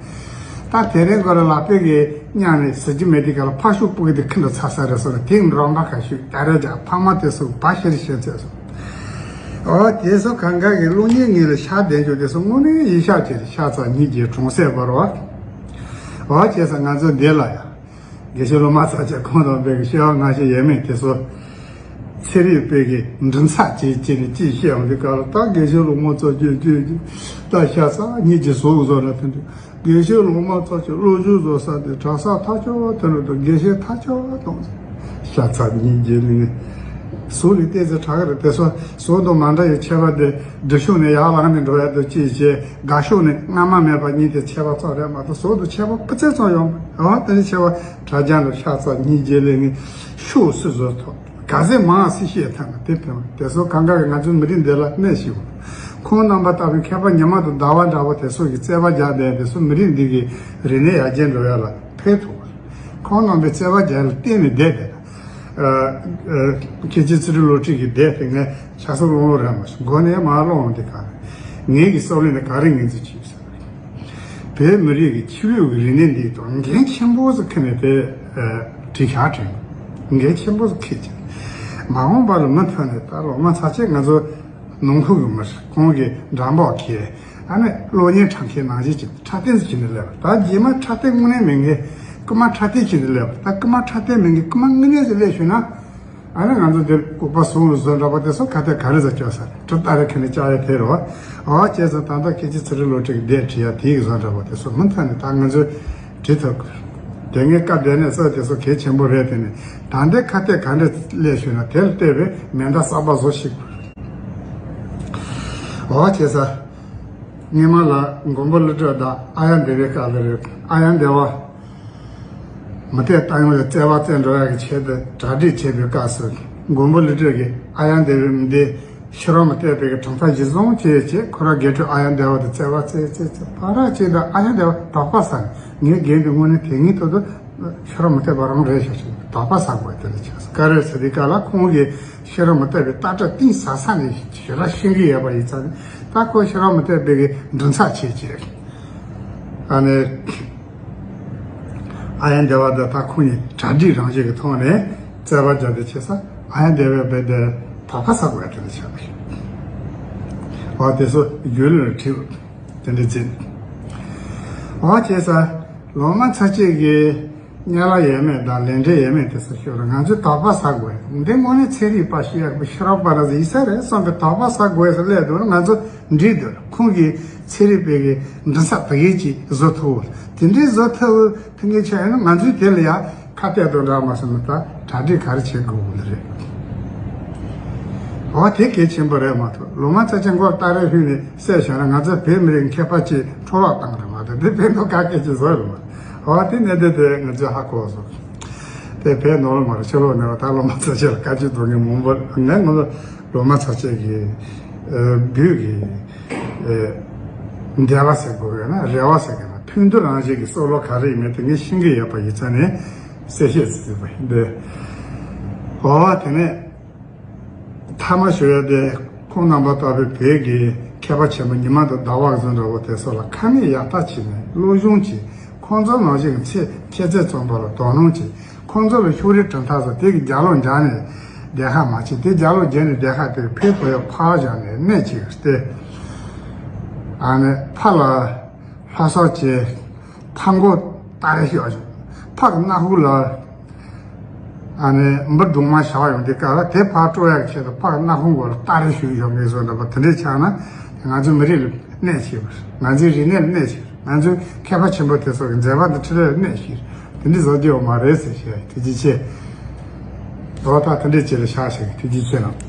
ད་དེ་རིང་ཁོ་རང་ལག་པས་ཀྱི་མཉམ་ནས་ཟེར་རྒྱུ་མེད་དུས་སྐབས་ལ་ཕར་ཤོག་སྤུ་གུ་དེ་ཁུ་འདྲ་ཚ་ས་རེད་སོང་ནས་དེང་རང་པ་ཁ་ཤུགས་ད་རེ་རྒྱག་ཕ་མ་དེ་ཚོ་བ་ཤེར་ཤེར་བྱས་སོང་། ཨོ་དེ་ཚོ་གང་ག་གི་གློག་བརྙན་ངོས་ལ་ཤར་བསྡད་འཇོག་དེ་ཚོ་དངོས་གནས་ཡིད་ཤག་ཆེ་ཤ་ཚ་གཉིས་ཀྱི་གྲོང་གསེབ་བར་བ། ཨོ་བྱས་ཙང་ང་ཚོ་འདི་ལ་ཡ། དགེ་བཤེས་སློབ་མ་ཚ་ཆེ་ཁོང་དང་བོད་ཀྱི་སྐྱེ་བ་སྔ་ཕྱི་ཡས་མས་དེ་ཚོ། ཚན་རིག་པའི་གི་མགྲིན་ཚབ་བྱས་བྱས་ནས་ཅིག་བཤད་འོང་དུས་སྐབས་ལ་ད་དགེ་བཤེས་སློབ་མ་ཚོ་ཅིག་ཅིག་ཅིག་ད་ཤ་ཚ་གཉིས་ཀྱི་ཟོག་བཟོ་ན་དེ་འདྲ་དགེ་བཤེས་སློབ་མ་ཚོ་ཅིག་སློབ་སྦྱོང་བཟོ་ས་དེ་གྲྭ་ས་ཐག་ཆོད་དེ་འདྲ་དང་དགེ་བཤེས་ཐག་ཆོད་གཏོང་ས་ཤ་ཚ་གཉིས་ཀྱི་ནི་ཟོག་ལས་ཏོག་ཙམ་དྲག་གི་རེད། དེ་ཚོ་ཟོག་དང་མ་འདྲ་བའི་ཁྱད་པར་དེ་སྒྲིབ་ཤུགས་ནས་ཡར་ལངས་ནས་འགྲོ་ཡ་དང་ཅིག་བྱས་དགའ་ཤུགས་ནས་སྔ་མ་མེད་པ་གཉིས་དེ་ཁྱད་པར་ཙམ་རེད་མ་གཏོགས་ཟོག་དང་ཁྱད་པར་སྤུ་ཙམ་ཙམ་ཡོད་མ་རེད། དེ་ནི་ཁྱད་པར་གྲྭ་རྒྱ་འདྲ་ཤ་ཚ་གཉིས་ཀྱི་ལས་ངན་ཤུགས་སུ་བཟོ་ཐུབ། ག་ཚད་མང་སྲིད་ཤེས་ཐང་ན་དེ་ཕན་པ་དེ་ཚོ་གང་ག་གི་ང་ཚོའི་མི་རིགས་འདི་ལ་གནས་ཤིག་ཁོང་རྣམ་པ་ལྟ་བུའི་མཁས་པ་ཉི་མ་དང་ཟླ་བ་འདྲ་བོ་དེ་ཚོ་གི་རྩོད་པ་རྒྱག་བསྡད་དེ་ཚོ་མི་རིགས་འདི་གི་རིག་གནས་ཡར་རྒྱས་འགྲོ་ཡ་ལ་ཕན་ཐོགས། ཁོང་རྣམ་པའི་རྩོད་པ་རྒྱག་ལ་བརྟེན་ནས་བསྡད་དེ། མཁན་ཆེན་ཚུལ་ཁྲིམས་བློ་གྲོས་ཀྱི་སྡེ་དེ་ངས་ཆ་ཚང་སློང་ལོ་རན་མ་སོང་། མགོ་ནས་མར་སློང་འོང་དེ་ག་རེད། ངེད་ཀྱི་བསམ་བློ་ནས་ག་རེ་ངེས་འཛིན་བྱས་ཟེར། བོད་མི་རིགས་ཀྱི་ཆོས་ལུགས་ཀྱི་རིག་གནས་འདི་དང་འགན་ཆེན་པོ་ཟིག་ཁུར་ནས་དེ་བྲིས་ཤག་བྲིས། འགན་ཆེན་པོ་ཟིག་ཁུར་ཅིག་མ་འོངས་པ་ལ་མུ་མཐུད་ནས་ད་ལོ་མ་ཚ་ཆེ་ང་ཚོ་ནང་ཁུལ་གྱི་མི་ཁོང་གི་འགྲམ་པ་ཁྱེར་ཨ་ནི་གློག་བརྙན་འཁྲབ་མཁན་ནང་བཞིན་ཅིག་འཁྲབ་སྟོན་ཟིག་བྱས་ནས་སླེབས་པ། ད་རྗེས་མ་འཁྲབ་སྟོན་དངོས་གནས་མེད་མཁན་རྐུ་མ་འཁྲབ་སྟོན་བྱས་ནས་སླེབས་པ། ད་རྐུ་མ་འཁྲབ་སྟོན་མེད་མཁན་རྐུ་མ་དངོས་གནས་ཟིག་སླེབས་བྱུང་ན། ཨ་ནི་ང་ཚོ་འདིར་ལྐུགས་པ་ཟུང་བཟོ་འདྲ་པོ་དེ་ཚོ་ག་དེ་ག་རེ་ཟ་སྐྱོ་ས་གྲུབ་རྟགས་རེ་ཁ་ནས་བཅར་ཡ་དེ་རེད་བ། ཨོ་བྱས་ཙང་ད་ལྟ་སྐད་ཆ་ཚུར་རེ་ལོ་དྲུག་བསྡད་བྲིས་ཡ་དེའི་བཟོ་འདྲ་པོ་དེ་ཚོ་མུ་མཐུད་ནས་ད་ང་ཚོས་བྲིས་ཐུབ་དགོས། དེ་ངས་སྐབས་དེ་ནས་རྩོད་དེ་ཚོ་གལ་ཆེན་པོ་རེད། དེ་ནས་ད་ལྟའི་ཁ་གཏད་ག་འདྲ་སླེབས་ཞུས་ན་དེ་ལ་བལྟས་པས་མེ་མདའ་གསར་པ་བཟོ་ཤེས་དགོས། ཨོ་བྱས་ཙང་སྔོན་མ་ལ་མགོན་པོ་ཀླུ་སྒྲུབ་དང་ཨཱརྱ་དེ་བའི་སྐབས་ལ་རེད། ཨཱརྱ་དེ་བ། མུ་སྟེགས་རྟ་དབྱངས་ལ་རྩོད་པ་རྩོད་འགྲོ་ཡག་གི་ཆེད་དུ་གྲ་སྒྲིག་བྱེད་པའི་སྐབས་སུ་མགོན་པོ་ཀླུ་སྒྲུབ་ཀྱིས་ཨཱརྱ་དེ་བའི་མི་སྡེ་ཤེས་རབ་མུ་སྟེགས་པའི་གི་གྲུབ་མཐའ་གཞིར་བཟུང་བྱས་བྱས་ཁོ་རང་དགེ་ཕྲུག་ཨཱརྱ་དེ་བ་དང་རྩོད་པ་རྩོད་རྩོད་རྩོད་པ་ར་བྱས་དང་ཨཱརྱ་དེ་བ་དོགས་པ་ཟ་ནས་ངའི་འགན་དེ་དངོས་གནས་དེ་ངའི་ཐོག་ཏུ་ཤེས་རབ་མུ་སྟེགས་པ་རང་རེད་ཤག་ཅིག་དོགས་པ་ཟ་དགོས་དེ་ལ་ཆགས་སོང་། ག་རེ་ཟེར་དུས་སྐབས་ལ་ཁོང་གིས་ཤེས་རབ་མུ་སྟེགས་པའི་ལྟ་གྲུབ་གཏིང་ཟབ་ས་ནས་ཞེ་དྲག་ཤེས་ཀྱི་ཡོད་པ་ཡིན་ཙང་ད་ཁོ་ཤེས་རབ་མུ་སྟེགས་པའི་གི་མགྲིན་ཚབ་བྱས་བྱས་ཨ་ནི། ཨཱརྱ་དེ་བ་དང་ད་ཁོང་གཉིས་གྲ་སྒྲིག་རང་བཞིན་གྱི་ཐོག་ནས་རྩོད་པ་རྒྱག་སྟེ་བྱས་ཙང་ཨཱརྱ་དེ་བས་རྦད་དེ་དོགས་པ་ཟ་དགོས་དེ་འདྲ་ཆགས་པ་རེད། འོ་དེ་ཚོ་རྒྱུན་ལ་བྲིས་དེ་འདྲ་བྱས། འོ་བྱས་ཙང་ལོ་མ་ཚ་གཅིག་གི་དམྱལ་བ་ཡས་མས་དང་ལས་འབྲས་ཡས་མས་དེ་ཚོ་ཤོད་ར་ང་ཚོས་དོགས་པ་ཟ་དགོས། འདི་དངོས་གནས་ཚན་རིག་པ་ཤེས་ཡག་པོ་ཤེས་རབ་པ་ར་ཟེར་ཡིན་ས་རེད་བསམ་པའི་དོགས་པ་ཟ་དགོས་ཟེར་སླེབས་འདུག་ང་ཚོ་འགྲིག་འདུག་ཁོང་གིས་ཚན་རིག་པའི་གི་མགྲིན་ཚབ་དེ་གས་ཅིག་བཟོ་ཐུབ། དེ་འདྲའི་བཟོ་ཐུབ་ཐུབ་མཁན་ཆགས་ཡོད་ན་ང་ཚོས་དེ་ལ་ཡང་ཁ་གཏད་དང་འདྲ་མ་སོང་ན་ད་གྲ་སྒྲིག་ག་རེ་བྱེད་དགོས་གི་རེད། འོ་དེ་གལ་ཆེན་པོ་རེད་མ་གཏོགས། ལོ་མ་ཚ་ཆེན་མགོ་སྟ་རེ་ཕུད་ནས་བསད་བཞག་ན་ང་ཚོ་བོད་མི་རིགས་མཁས་པ་ཅིག་འཕྲོ་བརླག་བཏང་རེད་མ་གཏོགས། དེ་ཕན་ཐོགས་ག་གེ་ཅིག་བཟོ་ཡོད་མ་རེད། འོ་དེ་གནད་དོན་དེ་ང་ཚོས་ཧ་གོ་སོང་། དེ་བས་ནོར་མ་རེད། ཕྱི་ལོགས་ནས་ད་ལོ་མ་ཚ་ཆེན་ལ་བཀའ་ཆོས་སྒྲུབ་མཁན་མང་པོ་རེད། ང་ང་ཚོ་ལོ་མ་ཚ་ཆེན་གྱི་ཨ་བོད་ཀྱི་ཨ་འདས་པ་ཟེར་དགོས་ཡོད་ན་རེ་བ་ཟེར་མཁན་ལ་ཕན་བདེ་རང་བཞིན་གྱི་བསམ་བློ་ག་རེ་ཡིན་མིན་དེ་ངས་ཤེས་ཀྱི་ཡོད་པ་ཡིན་ཙང་ནས་གསལ་བཤད་ཞུས་པ་ཡིན་པས། འོ་དེ་ནས། མཐའ་མ་ཞུ་ཡ་དེ། ཁོང་རྣམ་པ་ལྟ་བུའི་བོད་ཀྱི་མཁས་པ་ཆེན་པོ་ཉི་མ་དང་ཟླ་བ་བཟོ་འདྲ་བོ་དེ་ཚོ་ལ་ཁ་ནས་ཡག་ཐག་བྱས་ནས་སློབ་སྦྱོང་བྱས། ཁོང་ཚོ་ནང་བཞིན་ཚེ་ཁྱད་ཚད་ཚང་པ་ལ་དོ་སྣང་བྱས། ཁོང་ཚོ་ལ་ཕྱོགས་རིས་གྲུབ་མཐའ་སོགས་དེ་གི་རྒྱབ་ལོག་འཇགས་ནས་བསྡད་ཁ་མ་བྱེད། དེ་རྒྱབ་ལོག་བརྒྱབ་ནས་བསྡད་ཁ་དེ་ཕར་བོད་ཡ་ཕར་བཞག་ནས་གནས་བྱེད་ཀྱི་སྟེ། ཨ་ནི་ཕར་ལ་ལྷ་ས་བྱས། ཕར་མགོ་སྟ་རེ་ཤོར་བཞག་ཕར་གི་སྣ་ཁུག་ལ། ཨ་ནི་འབུ་སྦྲང་མ་བཞག་ཡོང་དུས་སྐབས་ལ་དེ་ཕར་སྤྲོད་ཡག་ཆེད་དུ་ཕར་སྣ་ཁུག་མགོ་ལ་སྟ་རེ་ཞུགས་ཡོང་མཁན་བཟོ་འདྲ་པོ་དེ་འདྲས་ཆགས་ན། ང་ཚོའི་མི་རིགས་ལ་གནོད་ཆེ་བ་རེད། ང་ཚོའི་རིག་གནས་ལ་གནོད་ཆེ་བ་རེད། ང་ཚོའི་མཁས་པ་ཆེན་པོ་དེ་ཚོ་གི་མཛད་པ་འདི་འཕྲོ་བརླག་ལ་གནོད་ཆེ་བ་རེད། དེ་འདྲས་བཟོ་རྒྱུ་ཡོད་མ་རེད་ཟེར་བཤད། ཐུགས་རྗེ་ཆེ། ད་ལྟ་དེ་འདྲས་བྱས་ལ་བཞག་ཞིག་ཐུགས་རྗེ་ཆེ་གནང་།